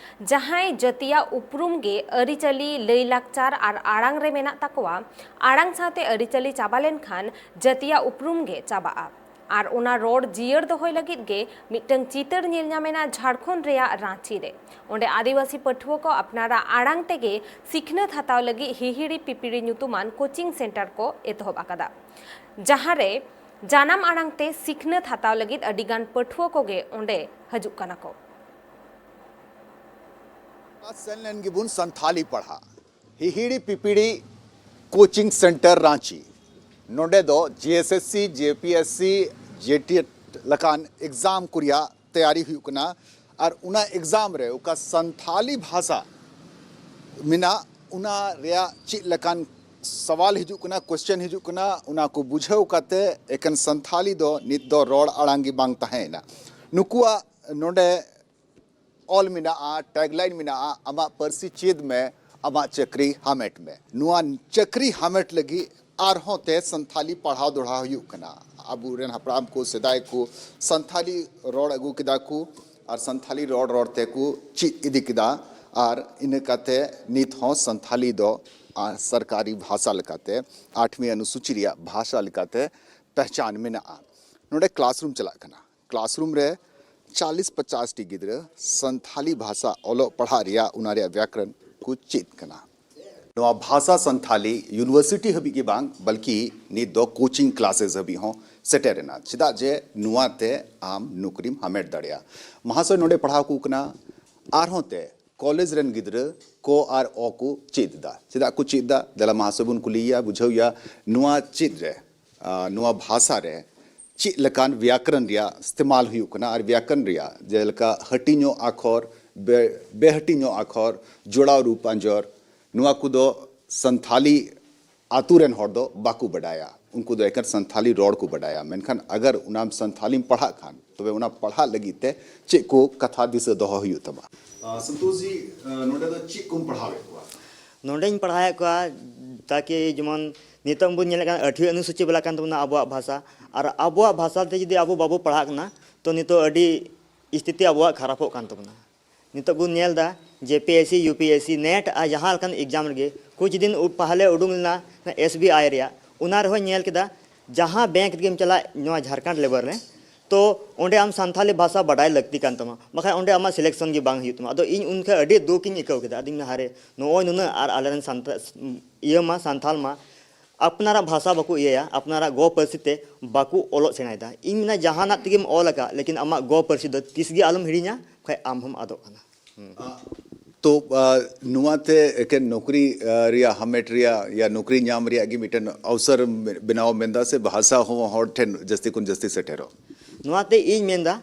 ᱡᱟᱦᱟᱸᱭ ᱡᱟᱹᱛᱤᱭᱟᱜ ᱩᱯᱨᱩᱢ ᱜᱮ ᱟᱹᱨᱤᱪᱟᱹᱞᱤ, ᱞᱟᱹᱭᱼᱞᱟᱠᱪᱟᱨ ᱟᱨ ᱟᱲᱟᱝ ᱨᱮ ᱢᱮᱱᱟᱜ ᱛᱟᱠᱚᱣᱟ, ᱟᱲᱟᱝ ᱥᱟᱶᱛᱮ ᱟᱹᱨᱤᱪᱟᱹᱞᱤ ᱪᱟᱵᱟ ᱞᱮᱱᱠᱷᱟᱱ ᱡᱟᱹᱛᱤᱭᱟᱜ ᱩᱯᱨᱩᱢ ᱜᱮ ᱪᱟᱵᱟᱜᱼᱟ᱾ ᱟᱨ ᱚᱱᱟ ᱨᱚᱲ ᱡᱤᱭᱟᱹᱲ ᱫᱚᱦᱚᱭ ᱞᱟᱹᱜᱤᱫ ᱜᱮ ᱢᱤᱫᱴᱟᱝ ᱪᱤᱛᱟᱹᱨ ᱧᱮᱞ ᱧᱟᱢ ᱮᱱᱟ ᱡᱷᱟᱲᱠᱷᱚᱸᱰ ᱨᱮᱭᱟᱜ ᱨᱟᱸᱪᱤ ᱨᱮ᱾ ᱚᱸᱰᱮ ᱟᱹᱫᱤᱵᱟᱹᱥᱤ ᱯᱟᱹᱴᱷᱩᱣᱟᱹ ᱠᱚ ᱟᱯᱱᱟᱨᱟᱜ ᱟᱲᱟᱝ ᱛᱮᱜᱮ ᱥᱤᱠᱷᱱᱟᱹᱛ ᱦᱟᱛᱟᱣ ᱞᱟᱹᱜᱤᱫ ᱦᱤᱦᱤᱲᱤ ᱯᱤᱯᱤᱲᱤ ᱧᱩᱛᱩᱢᱟᱱ ᱠᱳᱪᱤᱝ ᱥᱮᱱᱴᱟᱨ ᱠᱚ ᱮᱛᱚᱦᱚᱵ ᱟᱠᱟᱫᱟ, ᱡᱟᱦᱟᱸ ᱨᱮ ᱡᱟᱱᱟᱢ ᱟᱲᱟᱝ ᱛᱮ ᱥᱤᱠᱷᱱᱟᱹᱛ ᱦᱟᱛᱟᱣ ᱞᱟᱹᱜᱤᱫ ᱟᱹᱰᱤ ᱜᱟᱱ ᱯᱟᱹᱴᱷᱩᱣᱟᱹ ᱠᱚᱜᱮ ᱚᱸᱰᱮ ᱦᱤᱡᱩᱜ ᱠᱟᱱᱟ ᱠᱚ᱾ ᱥᱮᱱ ᱞᱮᱱ ᱜᱮᱵᱚᱱ ᱥᱟᱱᱛᱷᱟᱞᱤ ᱯᱟᱲᱦᱟᱜ᱾ ᱦᱤᱦᱤᱲᱤ ᱯᱤᱯᱤᱲᱤ ᱠᱳᱪᱤᱝ ᱥᱮᱱᱴᱟᱨ ᱨᱟᱸᱪᱤ, ᱱᱚᱰᱮ ᱫᱚ JSSC, JPSC, JTET ᱞᱮᱠᱟᱱ ᱮᱠᱡᱟᱢ ᱠᱚ ᱨᱮᱭᱟᱜ ᱛᱮᱭᱟᱨᱤ ᱦᱩᱭᱩᱜ ᱠᱟᱱᱟ᱾ ᱟᱨ ᱚᱱᱟ ᱮᱠᱡᱟᱢ ᱨᱮ ᱚᱠᱟ ᱥᱟᱱᱛᱷᱟᱞᱤ ᱵᱷᱟᱥᱟ ᱢᱮᱱᱟᱜ, ᱚᱱᱟ ᱨᱮᱭᱟᱜ ᱪᱮᱫ ᱞᱮᱠᱟᱱ ᱥᱟᱣᱟᱞ ᱦᱤᱡᱩᱜ ᱠᱟᱱᱟ, ᱠᱚᱥᱪᱮᱱ ᱦᱤᱡᱩᱜ ᱠᱟᱱᱟ, ᱚᱱᱟ ᱠᱚ ᱵᱩᱡᱷᱟᱹᱣ ᱠᱟᱛᱮ ᱮᱠᱮᱱ ᱥᱟᱱᱛᱷᱟᱞᱤ ᱫᱚ ᱱᱤᱛ ᱫᱚ ᱨᱚᱲ ᱟᱲᱟᱝ ᱜᱮ ᱵᱟᱝ ᱛᱟᱦᱮᱸᱭᱮᱱᱟ᱾ ᱱᱩᱠᱩᱣᱟᱜ ᱱᱚᱰᱮ ᱚᱞ ᱢᱮᱱᱟᱜᱼᱟ, ᱴᱮᱜᱽᱞᱟᱭᱤᱱ ᱢᱮᱱᱟᱜᱼᱟ, "ᱟᱢᱟᱜ ᱯᱟᱹᱨᱥᱤ ᱪᱮᱫ ᱢᱮ, ᱟᱢᱟᱜ ᱪᱟᱹᱠᱨᱤ ᱦᱟᱢᱮᱴ ᱢᱮ᱾" ᱱᱚᱣᱟ ᱪᱟᱹᱠᱨᱤ ᱦᱟᱢᱮᱴ ᱞᱟᱹᱜᱤᱫ ᱟᱨᱦᱚᱸ ᱛᱮ ᱥᱟᱱᱛᱷᱟᱞᱤ ᱯᱟᱲᱦᱟᱣ ᱫᱚᱲᱦᱟ ᱦᱩᱭᱩᱜ ᱠᱟᱱᱟ᱾ ᱟᱵᱚᱨᱮᱱ ᱦᱟᱯᱲᱟᱢ ᱠᱚ, ᱥᱮᱫᱟᱭ ᱠᱚ ᱥᱟᱱᱛᱷᱟᱞᱤ ᱨᱚᱲ ᱟᱹᱜᱩ ᱠᱮᱫᱟ ᱠᱚ ᱟᱨ ᱥᱟᱱᱛᱷᱟᱞᱤ ᱨᱚᱲ ᱨᱚᱲ ᱛᱮᱠᱚ ᱪᱮᱫ ᱤᱫᱤ ᱠᱮᱫᱟ᱾ ᱟᱨ ᱤᱱᱟᱹ ᱠᱟᱛᱮ ᱱᱤᱛ ᱦᱚᱸ ᱥᱟᱱᱛᱷᱟᱞᱤ ᱫᱚ, ᱟᱨ, ᱥᱚᱨᱠᱟᱨᱤ ᱵᱷᱟᱥᱟ ᱞᱮᱠᱟᱛᱮ, ᱟᱴᱷᱣᱤ ᱚᱱᱩᱥᱩᱪᱤ ᱨᱮᱭᱟᱜ ᱵᱷᱟᱥᱟ ᱞᱮᱠᱟᱛᱮ ᱯᱮᱦᱪᱟᱱ ᱢᱮᱱᱟᱜᱼᱟ᱾ ᱱᱚᱰᱮ ᱠᱞᱟᱥᱨᱩᱢ ᱪᱟᱞᱟᱜ ᱠᱟᱱᱟ᱾ ᱠᱞᱟᱥᱨᱩᱢ ᱨᱮ ᱪᱟᱞᱤᱥ ᱯᱚᱪᱟᱥ ᱴᱤ ᱜᱤᱫᱽᱨᱟᱹ ᱥᱟᱱᱛᱷᱟᱞᱤ ᱵᱷᱟᱥᱟ ᱚᱞᱚᱜ ᱯᱟᱲᱦᱟᱜ ᱨᱮᱭᱟᱜ, ᱚᱱᱟ ᱨᱮᱭᱟᱜ ᱵᱮᱠᱨᱚᱱ ᱠᱚ ᱪᱮᱫ ᱠᱟᱱᱟ᱾ ᱱᱚᱣᱟ ᱵᱷᱟᱥᱟ ᱥᱟᱱᱛᱷᱟᱞᱤ ᱤᱭᱩᱱᱤᱵᱷᱟᱨᱥᱤᱴᱤ ᱦᱟᱹᱵᱤᱡ ᱜᱮ ᱵᱟᱝ, ᱵᱚᱞᱠᱤ ᱱᱤᱛ ᱫᱚ ᱠᱳᱪᱤᱝ ᱠᱞᱟᱥᱮᱥ ᱦᱟᱹᱵᱤᱡ ᱦᱚᱸ ᱥᱮᱴᱮᱨ ᱮᱱᱟ᱾ ᱪᱮᱫᱟᱜ ᱡᱮ ᱱᱚᱣᱟ ᱛᱮ ᱟᱢ ᱱᱚᱠᱨᱤᱢ ᱦᱟᱢᱮᱴ ᱫᱟᱲᱮᱭᱟᱜᱼᱟ᱾ ᱢᱟᱦᱟᱥᱚᱭ ᱱᱚᱰᱮ ᱯᱟᱲᱦᱟᱣ ᱠᱚ ᱠᱟᱱᱟ, ᱟᱨᱦᱚᱸ ᱛᱮ ᱠᱚᱞᱮᱡᱽ ᱨᱮᱱ ᱜᱤᱫᱽᱨᱟᱹ ᱠᱚ ᱟᱨ ᱚ ᱠᱚ ᱪᱮᱫ ᱮᱫᱟ᱾ ᱪᱮᱫᱟᱜ ᱠᱚ ᱪᱮᱫ ᱮᱫᱟ? ᱫᱮᱞᱟ ᱢᱟᱦᱟᱥᱚᱭ ᱵᱚᱱ ᱠᱩᱞᱤᱭᱮᱭᱟ, ᱵᱩᱡᱷᱟᱹᱣ ᱮᱭᱟ, ᱱᱚᱣᱟ ᱪᱮᱫ ᱨᱮ, ᱟᱨ, ᱱᱚᱣᱟ ᱵᱷᱟᱥᱟ ᱨᱮ ᱪᱮᱫ ᱞᱮᱠᱟᱱ ᱵᱮᱭᱟᱠᱨᱚᱱ ᱨᱮᱭᱟᱜ ᱤᱥᱛᱮᱢᱟᱞ ᱦᱩᱭᱩᱜ ᱠᱟᱱᱟ ᱟᱨ ᱵᱮᱭᱟᱠᱨᱚᱱ ᱨᱮᱭᱟᱜ, ᱡᱮᱞᱮᱠᱟ ᱦᱟᱹᱴᱤᱧᱚᱜ ᱟᱠᱷᱚᱨ, ᱵᱮ-, ᱵᱮᱦᱟᱹᱴᱤᱧᱚᱜ ᱟᱠᱷᱚᱨ, ᱡᱚᱲᱟᱣ ᱨᱩᱯ ᱟᱸᱡᱚᱨ, ᱱᱚᱣᱟ ᱠᱚᱫᱚ ᱥᱟᱱᱛᱷᱟᱞᱤ ᱟᱛᱳ ᱨᱮᱱ ᱦᱚᱲ ᱫᱚ ᱵᱟᱠᱚ ᱵᱟᱰᱟᱭᱟ᱾ ᱩᱱᱠᱩ ᱫᱚ ᱮᱠᱮᱱ ᱥᱟᱱᱛᱷᱟᱞᱤ ᱨᱚᱲ ᱠᱚ ᱵᱟᱰᱟᱭᱟ᱾ ᱢᱮᱱᱠᱷᱟᱱ ᱟᱜᱟᱨ ᱚᱱᱟ ᱥᱟᱱᱛᱷᱟᱞᱤᱢ ᱯᱟᱲᱦᱟᱜ ᱠᱷᱟᱱ, ᱛᱚᱵᱮ ᱚᱱᱟ ᱯᱟᱲᱦᱟᱜ ᱞᱟᱹᱜᱤᱫ ᱛᱮ ᱪᱮᱫ ᱠᱚ ᱠᱟᱛᱷᱟ ᱫᱤᱥᱟᱹ ᱫᱚᱦᱚ ᱦᱩᱭᱩᱜ ᱛᱟᱢᱟ? ᱥᱚᱱᱛᱳᱥ ᱡᱤ, ᱱᱚᱰᱮ ᱫᱚ ᱪᱮᱫ ᱠᱚᱢ ᱯᱟᱲᱦᱟᱣᱮᱫ ᱠᱚᱣᱟ? ᱱᱚᱰᱮᱧ ᱯᱟᱲᱦᱟᱣᱮᱫ ᱠᱚᱣᱟ ᱛᱟᱠᱤ ᱡᱮᱢᱚᱱ ᱱᱤᱛᱚᱜ ᱵᱚᱱ ᱧᱮᱞᱮᱫ ᱠᱟᱱᱟ ᱟᱹᱴᱷᱣᱟᱹ ᱚᱱᱩᱥᱩᱪᱤ ᱵᱟᱞᱟ ᱠᱟᱱ ᱛᱟᱵᱚᱱᱟ ᱟᱵᱚᱣᱟᱜ ᱵᱷᱟᱥᱟ, ᱟᱨ ᱟᱵᱚᱣᱟᱜ ᱵᱷᱟᱥᱟ ᱛᱮ ᱡᱩᱫᱤ ᱟᱵᱚ ᱵᱟᱵᱚ ᱯᱟᱲᱦᱟᱜ ᱠᱟᱱᱟ, ᱛᱚ ᱱᱤᱛᱚᱜ ᱟᱹᱰᱤ ᱥᱛᱷᱤᱛᱤ ᱟᱵᱚᱣᱟᱜ ᱠᱷᱟᱨᱟᱯᱚᱜ ᱠᱟᱱ ᱛᱟᱵᱚᱱᱟ᱾ ᱱᱤᱛᱚᱜ ᱵᱚᱱ ᱧᱮᱞ ᱮᱫᱟ J P S C, U P S C, NET ᱟᱨ ᱡᱟᱦᱟᱸ ᱞᱮᱠᱟᱱ ᱮᱠᱡᱟᱢ ᱨᱮᱜᱮ ᱠᱩᱪ ᱫᱤᱱ ᱩ-, ᱯᱟᱦᱞᱮ ᱩᱰᱩᱝ ᱞᱮᱱᱟ ᱮᱥ ᱵᱤ ᱟᱭ ᱨᱮᱭᱟᱜ, ᱚᱱᱟ ᱨᱮᱦᱚᱸ ᱧᱮᱞ ᱠᱮᱫᱟ ᱡᱟᱦᱟᱸ ᱵᱮᱝᱠ ᱨᱮᱜᱮᱢ ᱪᱟᱞᱟᱜ ᱱᱚᱣᱟ ᱡᱷᱟᱲᱠᱷᱚᱸᱰ ᱞᱮᱵᱮᱞ ᱨᱮ, ᱛᱚ ᱚᱸᱰᱮ ᱟᱢ ᱥᱟᱱᱛᱷᱟᱞᱤ ᱵᱷᱟᱥᱟ ᱵᱟᱰᱟᱭ ᱞᱟᱹᱠᱛᱤ ᱠᱟᱱ ᱛᱟᱢᱟ, ᱵᱟᱠᱷᱟᱡ ᱚᱸᱰᱮ ᱟᱢᱟᱜ ᱥᱤᱞᱮᱠᱥᱚᱱ ᱜᱮ ᱵᱟᱝ ᱦᱩᱭᱩᱜ ᱛᱟᱢᱟ᱾ ᱟᱫᱚ ᱤᱧ ᱩᱱᱠᱷᱟᱡ ᱟᱹᱰᱤ ᱫᱩᱠ ᱤᱧ ᱟᱹᱭᱠᱟᱹᱣ ᱠᱮᱫᱟ᱾ ᱟᱫᱚᱧ ᱢᱮᱱᱟ, ᱦᱟᱭᱨᱮ, ᱱᱚᱜᱼᱚᱭ ᱱᱩᱱᱟᱹᱜ ᱟᱨ ᱟᱞᱮᱨᱮᱱ ᱥᱟᱱᱛᱟ-, ᱤᱭᱟᱹ ᱢᱟ, ᱥᱟᱱᱛᱷᱟᱞ ᱢᱟ ᱟᱯᱱᱟᱨᱟᱜ ᱵᱷᱟᱥᱟ ᱵᱟᱠᱚ ᱤᱭᱟᱹᱭᱟ, ᱟᱯᱱᱟᱨᱟᱜ ᱜᱚ ᱯᱟᱹᱨᱥᱤ ᱛᱮ ᱵᱟᱠᱚ ᱚᱞᱚᱜ ᱥᱮᱬᱟᱭᱮᱫᱟ᱾ ᱤᱧ ᱢᱮᱱᱟ, ᱡᱟᱦᱟᱱᱟᱜ ᱛᱮᱜᱮᱢ ᱚᱞ ᱟᱠᱟᱫ, ᱞᱮᱠᱤᱱ ᱟᱢᱟᱜ ᱜᱚ ᱯᱟᱹᱨᱥᱤ ᱫᱚ ᱛᱤᱥ ᱜᱮ ᱟᱞᱚᱢ ᱦᱤᱲᱤᱧᱟ, ᱵᱟᱠᱷᱟᱡ ᱟᱢ ᱦᱚᱸᱢ ᱟᱫᱚᱜ ᱠᱟᱱᱟ᱾ ᱦᱩᱸ᱾ ᱛᱚ, ᱟ, ᱱᱚᱣᱟ ᱛᱮ ᱮᱠᱮᱱ ᱱᱚᱠᱨᱤ, ᱟ, ᱨᱮᱭᱟᱜ ᱦᱟᱢᱮᱴ ᱨᱮᱭᱟᱜ ᱭᱟ ᱱᱚᱠᱨᱤ ᱧᱟᱢ ᱨᱮᱭᱟᱜ ᱜᱮ ᱢᱤᱫᱴᱮᱱ ᱚᱣᱥᱚᱨ ᱵᱮᱱᱟᱣ ᱢᱮᱱᱫᱟ, ᱥᱮ ᱵᱷᱟᱥᱟ ᱦᱚᱸ ᱦᱚᱲ ᱴᱷᱮᱱ ᱡᱟᱹᱥᱛᱤ ᱠᱷᱚᱱ ᱡᱟᱹᱥᱛᱤ ᱥᱮᱴᱮᱨᱚᱜ? ᱱᱚᱣᱟ ᱛᱮ ᱤᱧ ᱢᱮᱱᱫᱟ,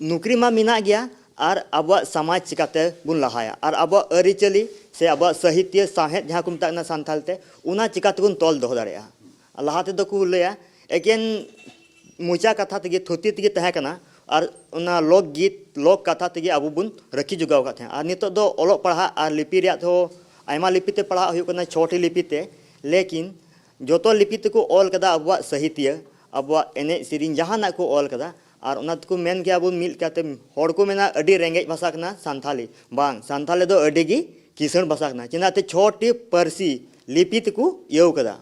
ᱱᱚᱠᱨᱤ ᱢᱟ ᱢᱮᱱᱟᱜ ᱜᱮᱭᱟ, ᱟᱨ ᱟᱵᱚᱣᱟᱜ ᱥᱚᱢᱟᱡᱽ ᱪᱤᱠᱟᱛᱮ ᱵᱚᱱ ᱞᱟᱦᱟᱭᱟ, ᱟᱨ ᱟᱵᱚᱣᱟᱜ ᱟᱹᱨᱤᱪᱟᱹᱞᱤ ᱥᱮ ᱟᱵᱚᱣᱟᱜ ᱥᱟᱦᱤᱛᱭᱚ ᱥᱟᱶᱦᱮᱫ ᱡᱟᱦᱟᱸ ᱠᱚ ᱢᱮᱛᱟᱜ ᱠᱟᱱᱟ ᱥᱟᱱᱛᱟᱲ ᱛᱮ, ᱚᱱᱟ ᱪᱤᱠᱟ ᱛᱮᱵᱚᱱ ᱛᱚᱞ ᱫᱚᱦᱚ ᱫᱟᱲᱮᱭᱟᱜᱼᱟ᱾ ᱞᱟᱦᱟ ᱛᱮᱫᱚ ᱠᱚ ᱞᱟᱹᱭᱟ ᱮᱠᱮᱱ ᱢᱚᱪᱟ ᱠᱟᱛᱷᱟ ᱛᱮᱜᱮ, ᱛᱷᱩᱛᱤ ᱛᱮᱜᱮ ᱛᱟᱦᱮᱸ ᱠᱟᱱᱟ, ᱟᱨ ᱚᱱᱟ ᱞᱳᱠ ᱜᱤᱛ, ᱞᱳᱠ ᱠᱟᱛᱷᱟ ᱛᱮᱜᱮ ᱟᱵᱚ ᱵᱚᱱ ᱨᱟᱹᱠᱷᱤ ᱡᱚᱜᱟᱣ ᱟᱠᱟᱫ ᱛᱟᱦᱮᱸᱫ᱾ ᱟᱨ ᱱᱤᱛᱚᱜ ᱫᱚ ᱚᱞᱚᱜ ᱯᱟᱲᱦᱟᱜ ᱟᱨ ᱞᱤᱯᱤ ᱨᱮᱭᱟᱜ ᱛᱮᱦᱚᱸ ᱟᱭᱢᱟ ᱞᱤᱯᱤ ᱛᱮ ᱯᱟᱲᱦᱟᱜ ᱦᱩᱭᱩᱜ ᱠᱟᱱᱟ, ᱪᱷᱚᱴᱤ ᱞᱤᱯᱤ ᱛᱮ, ᱞᱮᱠᱤᱱ ᱡᱚᱛᱚ ᱞᱤᱯᱤ ᱛᱮᱠᱚ ᱚᱞ ᱠᱟᱫᱟ ᱟᱵᱚᱣᱟᱜ ᱥᱟᱦᱤᱛᱭᱚ, ᱟᱵᱚᱣᱟᱜ ᱮᱱᱮᱡ ᱥᱮᱨᱮᱧ, ᱡᱟᱦᱟᱱᱟᱜ ᱠᱚ ᱚᱞ ᱠᱟᱫᱟ᱾ ᱟᱨ ᱚᱱᱟ ᱛᱮᱠᱚ ᱢᱮᱱ ᱜᱮᱭᱟ ᱵᱚᱱ ᱢᱤᱫ ᱞᱮᱠᱟᱛᱮ, ᱦᱚᱲ ᱠᱚ ᱢᱮᱱᱟ ᱟᱹᱰᱤ ᱨᱮᱸᱜᱮᱡ ᱵᱷᱟᱥᱟ ᱠᱟᱱᱟ ᱥᱟᱱᱛᱷᱟᱞᱤ᱾ ᱵᱟᱝ, ᱥᱟᱱᱛᱷᱟᱞᱤ ᱫᱚ ᱟᱹᱰᱤ ᱜᱮ ᱠᱤᱥᱟᱹᱬ ᱵᱷᱟᱥᱟ ᱠᱟᱱᱟ, ᱪᱮᱫᱟᱜ ᱛᱮ ᱪᱷᱚᱴᱤ ᱯᱟᱹᱨᱥᱤ ᱞᱤᱯᱤ ᱛᱮᱠᱚ ᱤᱭᱟᱹᱣ ᱠᱟᱫᱟ,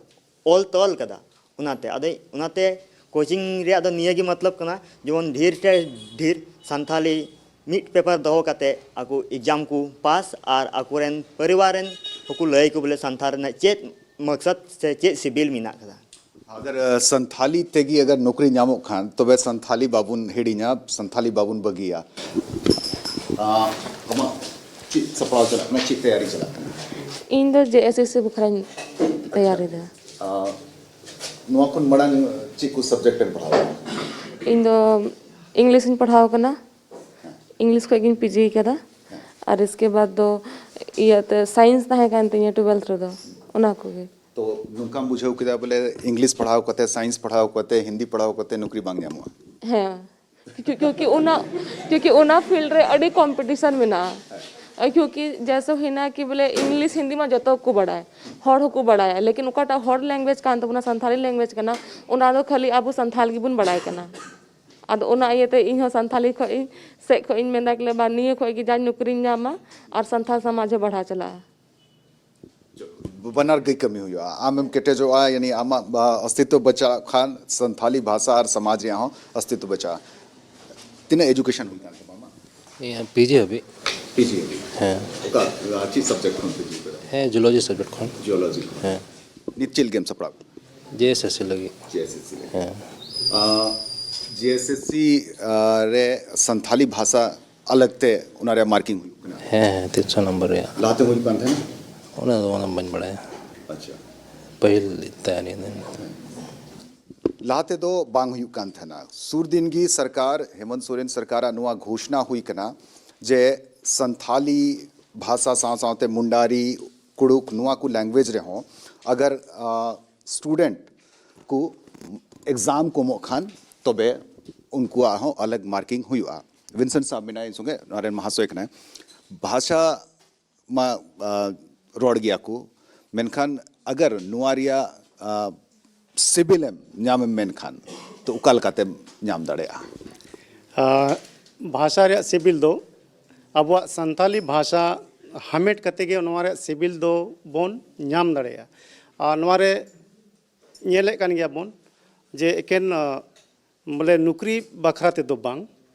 ᱚᱞ ᱛᱚᱞ ᱠᱟᱫᱟ᱾ ᱚᱱᱟᱛᱮ ᱟᱫᱚ, ᱚᱱᱟᱛᱮ ᱠᱳᱪᱤᱝ ᱨᱮᱭᱟᱜ ᱫᱚ ᱱᱤᱭᱟᱹ ᱜᱮ ᱢᱚᱛᱞᱚᱵ ᱠᱟᱱᱟ, ᱡᱮᱢᱚᱱ ᱰᱷᱮᱨ ᱛᱮ ᱰᱷᱮᱨ ᱥᱟᱱᱛᱷᱟᱞᱤ ᱢᱤᱫ ᱯᱮᱯᱟᱨ ᱫᱚᱦᱚ ᱠᱟᱛᱮ ᱟᱠᱚ ᱮᱠᱡᱟᱢ ᱠᱚ ᱯᱟᱥ, ᱟᱨ ᱟᱠᱚᱨᱮᱱ ᱯᱚᱨᱤᱵᱟᱨ ᱨᱮᱱ ᱦᱚᱸᱠᱚ ᱞᱟᱹᱭ ᱟᱠᱚ ᱵᱚᱞᱮ ᱥᱟᱱᱛᱷᱟᱞ ᱨᱮᱱᱟᱜ ᱪᱮᱫ ᱢᱚᱠᱥᱚᱫ ᱥᱮ ᱪᱮᱫ ᱥᱤᱵᱤᱞ ᱢᱮᱱᱟᱜ ᱠᱟᱫᱟ᱾ अगर, अ, संथाली ᱛᱮᱜᱮ अगर ᱱᱚᱠᱨᱤ ᱧᱟᱢᱚᱜ ᱠᱷᱟᱱ, ᱛᱚᱵᱮ ᱥᱟᱱᱛᱷᱟᱞᱤ ᱵᱟᱵᱚᱱ ᱦᱤᱲᱤᱧᱟ, ᱥᱟᱱᱛᱷᱟᱞᱤ ᱵᱟᱵᱚᱱ ᱵᱟᱹᱜᱤᱭᱟ᱾ ᱟ, ᱟᱢᱟᱜ ᱪᱮᱫ ᱥᱟᱯᱲᱟᱣ ᱪᱟᱞᱟᱜ ᱠᱟᱱᱟ, ᱪᱮᱫ ᱛᱮᱭᱟᱨᱤ ᱪᱟᱞᱟᱜ ᱠᱟᱱᱟ? ᱤᱧ ᱫᱚ ᱡᱮ ᱮᱥ ᱮᱥ ᱥᱤ ᱵᱟᱠᱷᱨᱟᱧ ᱛᱮᱭᱟᱨᱤ ᱫᱟ᱾ ᱟ, ᱱᱚᱣᱟ ᱠᱷᱚᱱ ᱢᱟᱲᱟᱝ ᱪᱮᱫ ᱠᱚ subject ᱮᱢ ᱯᱟᱲᱦᱟᱣ ᱠᱟᱱᱟ? ᱤᱧ ᱫᱚ English ᱤᱧ ᱯᱟᱲᱦᱟᱣ ᱠᱟᱱᱟ᱾ English ᱠᱷᱚᱡ ᱜᱤᱧ ᱯᱤ ᱡᱤ ᱠᱟᱫᱟ᱾ ᱟᱨ ᱤᱥᱠᱮ ᱵᱟᱫ ᱫᱚ ᱤᱭᱟᱹᱛᱮ science ᱛᱟᱦᱮᱸ ᱠᱟᱱ ᱛᱤᱧᱟᱹ twelfth ᱨᱮᱫᱚ, ᱚᱱᱟ ᱠᱚᱜᱮ᱾ ᱛᱚ ᱱᱚᱝᱠᱟᱢ ᱵᱩᱡᱷᱟᱹᱣ ᱠᱮᱫᱟ ᱵᱚᱞᱮ English ᱯᱟᱲᱦᱟᱣ ᱠᱟᱛᱮ, science ᱯᱟᱲᱦᱟᱣ ᱠᱟᱛᱮ, ᱦᱤᱱᱫᱤ ᱯᱟᱲᱦᱟᱣ ᱠᱟᱛᱮ ᱱᱚᱠᱨᱤ ᱵᱟᱝ ᱧᱟᱢᱚᱜᱼᱟ? ᱦᱮᱸ, क्यों- क्योंकि ᱚᱱᱟ क्योंकि ᱚᱱᱟ ᱯᱷᱤᱞᱰ ᱨᱮ ᱟᱹᱰᱤ ᱠᱚᱢᱯᱤᱴᱤᱥᱚᱱ ᱢᱮᱱᱟᱜᱼᱟ᱾ ᱟᱨ क्योंकि जैसे ᱦᱩᱭᱱᱟ कि ᱵᱚᱞᱮ ᱤᱝᱞᱤᱥ ᱦᱤᱱᱫᱤ ᱢᱟ ᱡᱚᱛᱚ ᱠᱚ ᱵᱟᱲᱟᱭ, ᱦᱚᱲ ᱦᱚᱸᱠᱚ ᱵᱟᱲᱟᱭᱟ, ᱞᱮᱠᱤᱱ ᱚᱠᱟᱴᱟᱜ ᱦᱚᱲ ᱞᱮᱝᱜᱩᱭᱮᱡᱽ ᱠᱟᱱ ᱛᱟᱵᱚᱱᱟ, ᱥᱟᱱᱛᱟᱲᱤ ᱞᱮᱝᱜᱩᱭᱮᱡᱽ ᱠᱟᱱᱟ, ᱚᱱᱟ ᱫᱚ ᱠᱷᱟᱹᱞᱤ ᱟᱵᱚ ᱥᱟᱱᱛᱟᱲ ᱜᱮᱵᱚᱱ ᱵᱟᱲᱟᱭ ᱠᱟᱱᱟ᱾ ᱟᱫᱚ ᱚᱱᱟ ᱤᱭᱟᱹᱛᱮ ᱤᱧ ᱦᱚᱸ ᱥᱟᱱᱛᱟᱲᱤ ᱠᱷᱚᱡ ᱤᱧ ᱥᱮᱫ ᱠᱷᱚᱡ ᱤᱧ ᱢᱮᱱᱫᱟ ᱠᱤ ᱵᱟ ᱱᱤᱭᱟᱹ ᱠᱷᱚᱡ ᱜᱮ ᱡᱟᱧ ᱱᱚᱠᱨᱤᱧ ᱧᱟᱢᱟ ᱟᱨ ᱥᱟᱱᱛᱟᱲ ᱥᱚᱢᱟᱡᱽ ᱦᱚᱸ ᱵᱟᱲᱦᱟᱣ ᱪᱟᱞᱟᱜᱼᱟ᱾ ᱵᱟᱱᱟᱨ ᱜᱮ ᱠᱟᱹᱢᱤ ᱦᱩᱭᱩᱜᱼᱟ᱾ ᱟᱢᱮᱢ ᱠᱮᱴᱮᱡᱚᱜᱼᱟ, ᱭᱟᱱᱤ ᱟᱢᱟᱜ ᱟ, ᱚᱥᱛᱤᱛᱣ ᱵᱟᱪᱟᱜ ᱠᱷᱟᱱ ᱥᱟᱱᱛᱷᱟᱞᱤ ᱵᱷᱟᱥᱟ ᱟᱨ ᱥᱚᱢᱟᱡᱽ ᱨᱮᱭᱟᱜ ᱦᱚᱸ ᱚᱥᱛᱤᱛᱣ ᱵᱟᱪᱟᱜᱼᱟ᱾ ᱛᱤᱱᱟᱹᱜ ᱮᱡᱩᱠᱮᱥᱚᱱ ᱦᱩᱭ ᱠᱟᱱ ᱛᱟᱢᱟ ᱟᱢᱟᱜ? ᱯᱤᱡᱤ ᱦᱟᱹᱵᱤᱡ᱾ ᱯᱤᱡᱤ ᱦᱟᱹᱵᱤᱡ᱾ ᱦᱮᱸ᱾ ᱚᱠᱟ ᱟ, ᱪᱮᱫ ᱥᱟᱵᱡᱮᱠᱴ ᱠᱷᱚᱱ ᱯᱤᱡᱤ ᱠᱟᱫᱟ? ᱦᱮᱸ, ᱡᱩᱞᱚᱡᱤ ᱥᱟᱵᱡᱮᱠᱴ ᱠᱷᱚᱱ᱾ ᱡᱤᱭᱳᱞᱚᱡᱤ ᱠᱷᱚᱱ᱾ ᱦᱮᱸ᱾ ᱱᱤᱛ ᱪᱮᱫ ᱞᱟᱹᱜᱤᱫ ᱮᱢ ᱥᱟᱯᱲᱟᱣ ᱠᱟᱱᱟ? ᱡᱮᱮᱥᱮᱥᱥᱤ ᱞᱟᱹᱜᱤᱫ᱾ ᱡᱮᱮᱥᱮᱥᱥᱤ ᱞᱟᱹᱜᱤᱫ᱾ ᱦᱮᱸ᱾ ᱡᱮᱮᱥᱮᱥᱥᱤ ᱨᱮ ᱥᱟᱱᱛᱷᱟᱞᱤ ᱵᱷᱟᱥᱟ ᱟᱞᱟᱜᱽ ᱛᱮ ᱚᱱᱟ ᱨᱮᱭᱟᱜ ᱢᱟᱨᱠᱤᱝ ᱦᱩᱭᱩᱜ ᱠᱟᱱᱟ? ᱦᱮᱸ, ᱦᱮᱸ, ᱛᱤᱱᱥᱚ ᱱᱚᱢᱵᱚᱨ ᱨᱮᱭᱟᱜ᱾ ᱞᱟᱦᱟᱛᱮ ᱦᱩᱭᱩᱜ ᱠᱟᱱ ᱛᱟᱦᱮᱱᱟ? ᱚᱱᱟ ᱫᱚ ᱚᱱᱟ ᱵᱟᱹᱧ ᱵᱟᱲᱟᱭᱟ᱾ ᱟᱪᱪᱷᱟ᱾ ᱯᱟᱹᱦᱤᱞ ᱛᱟᱦᱮᱱ ᱤᱧ᱾ ᱞᱟᱦᱟ ᱛᱮᱫᱚ ᱵᱟᱝ ᱦᱩᱭᱩᱜ ᱠᱟᱱ ᱛᱟᱦᱮᱱᱟ᱾ ᱥᱩᱨ ᱫᱤᱱ ᱜᱮ ᱥᱚᱨᱠᱟᱨ, ᱦᱮᱢᱚᱱᱛ ᱥᱚᱨᱮᱱ ᱥᱚᱨᱠᱟᱨᱟᱜ ᱱᱚᱣᱟ ᱜᱷᱳᱥᱱᱟ ᱦᱩᱭ ᱠᱟᱱᱟ ᱡᱮ ᱥᱟᱱᱛᱷᱟᱞᱤ ᱵᱷᱟᱥᱟ ᱥᱟᱶ ᱥᱟᱶᱛᱮ ᱢᱩᱱᱰᱟᱨᱤ, ᱠᱩᱲᱩᱠ, ᱱᱚᱣᱟ ᱠᱚ ᱞᱮᱝᱜᱩᱭᱮᱡᱽ ᱨᱮᱦᱚᱸ ᱟᱜᱟᱨ ᱥᱴᱩᱰᱮᱱᱴ ᱠᱚ ᱮᱠᱡᱟᱢ ᱠᱚ ᱮᱢᱚᱜ ᱠᱷᱟᱱ ᱛᱚᱵᱮ ᱩᱱᱠᱩᱣᱟᱜ ᱦᱚᱸ ᱟᱞᱟᱜᱽ ᱢᱟᱨᱠᱤᱝ ᱦᱩᱭᱩᱜᱼᱟ᱾ ᱵᱷᱤᱱᱥᱮᱱᱴ ᱥᱟᱦᱟᱵ ᱢᱮᱱᱟᱭᱟ ᱤᱧ ᱥᱚᱸᱜᱮ, ᱱᱚᱣᱟ ᱨᱮᱱ ᱢᱟᱦᱟᱥᱚᱭ ᱠᱟᱱᱟᱭ᱾ ᱵᱷᱟᱥᱟ ᱢᱟ ᱟ, ᱨᱚᱲ ᱜᱮᱭᱟ ᱠᱚ, ᱢᱮᱱᱠᱷᱟᱱ ᱟᱜᱟᱨ ᱱᱚᱣᱟ ᱨᱮᱭᱟᱜ ᱟ, ᱥᱤᱵᱤᱞᱮᱢ ᱧᱟᱢᱮᱢ ᱢᱮᱱᱠᱷᱟᱱ ᱛᱚ ᱚᱠᱟ ᱞᱮᱠᱟᱛᱮᱢ ᱧᱟᱢ ᱫᱟᱲᱮᱭᱟᱜᱼᱟ? ᱟᱨ ᱵᱷᱟᱥᱟ ᱨᱮᱭᱟᱜ ᱥᱤᱵᱤᱞ ᱫᱚ ᱟᱵᱚᱣᱟᱜ ᱥᱟᱱᱛᱟᱞᱤ ᱵᱷᱟᱥᱟ ᱦᱟᱢᱮᱴ ᱠᱟᱛᱮ ᱜᱮ ᱱᱚᱣᱟ ᱨᱮᱭᱟᱜ ᱥᱤᱵᱤᱞ ᱫᱚ ᱵᱚᱱ ᱧᱟᱢ ᱫᱟᱲᱮᱭᱟᱜᱼᱟ᱾ ᱟᱨ ᱱᱚᱣᱟ ᱨᱮ ᱧᱮᱞᱮᱫ ᱠᱟᱱ ᱜᱮᱭᱟ ᱵᱚᱱ ᱡᱮ ᱮᱠᱮᱱ ᱟ, ᱵᱚᱞᱮ ᱱᱩᱠᱨᱤ ᱵᱟᱠᱷᱨᱟ ᱛᱮᱫᱚ ᱵᱟᱝ,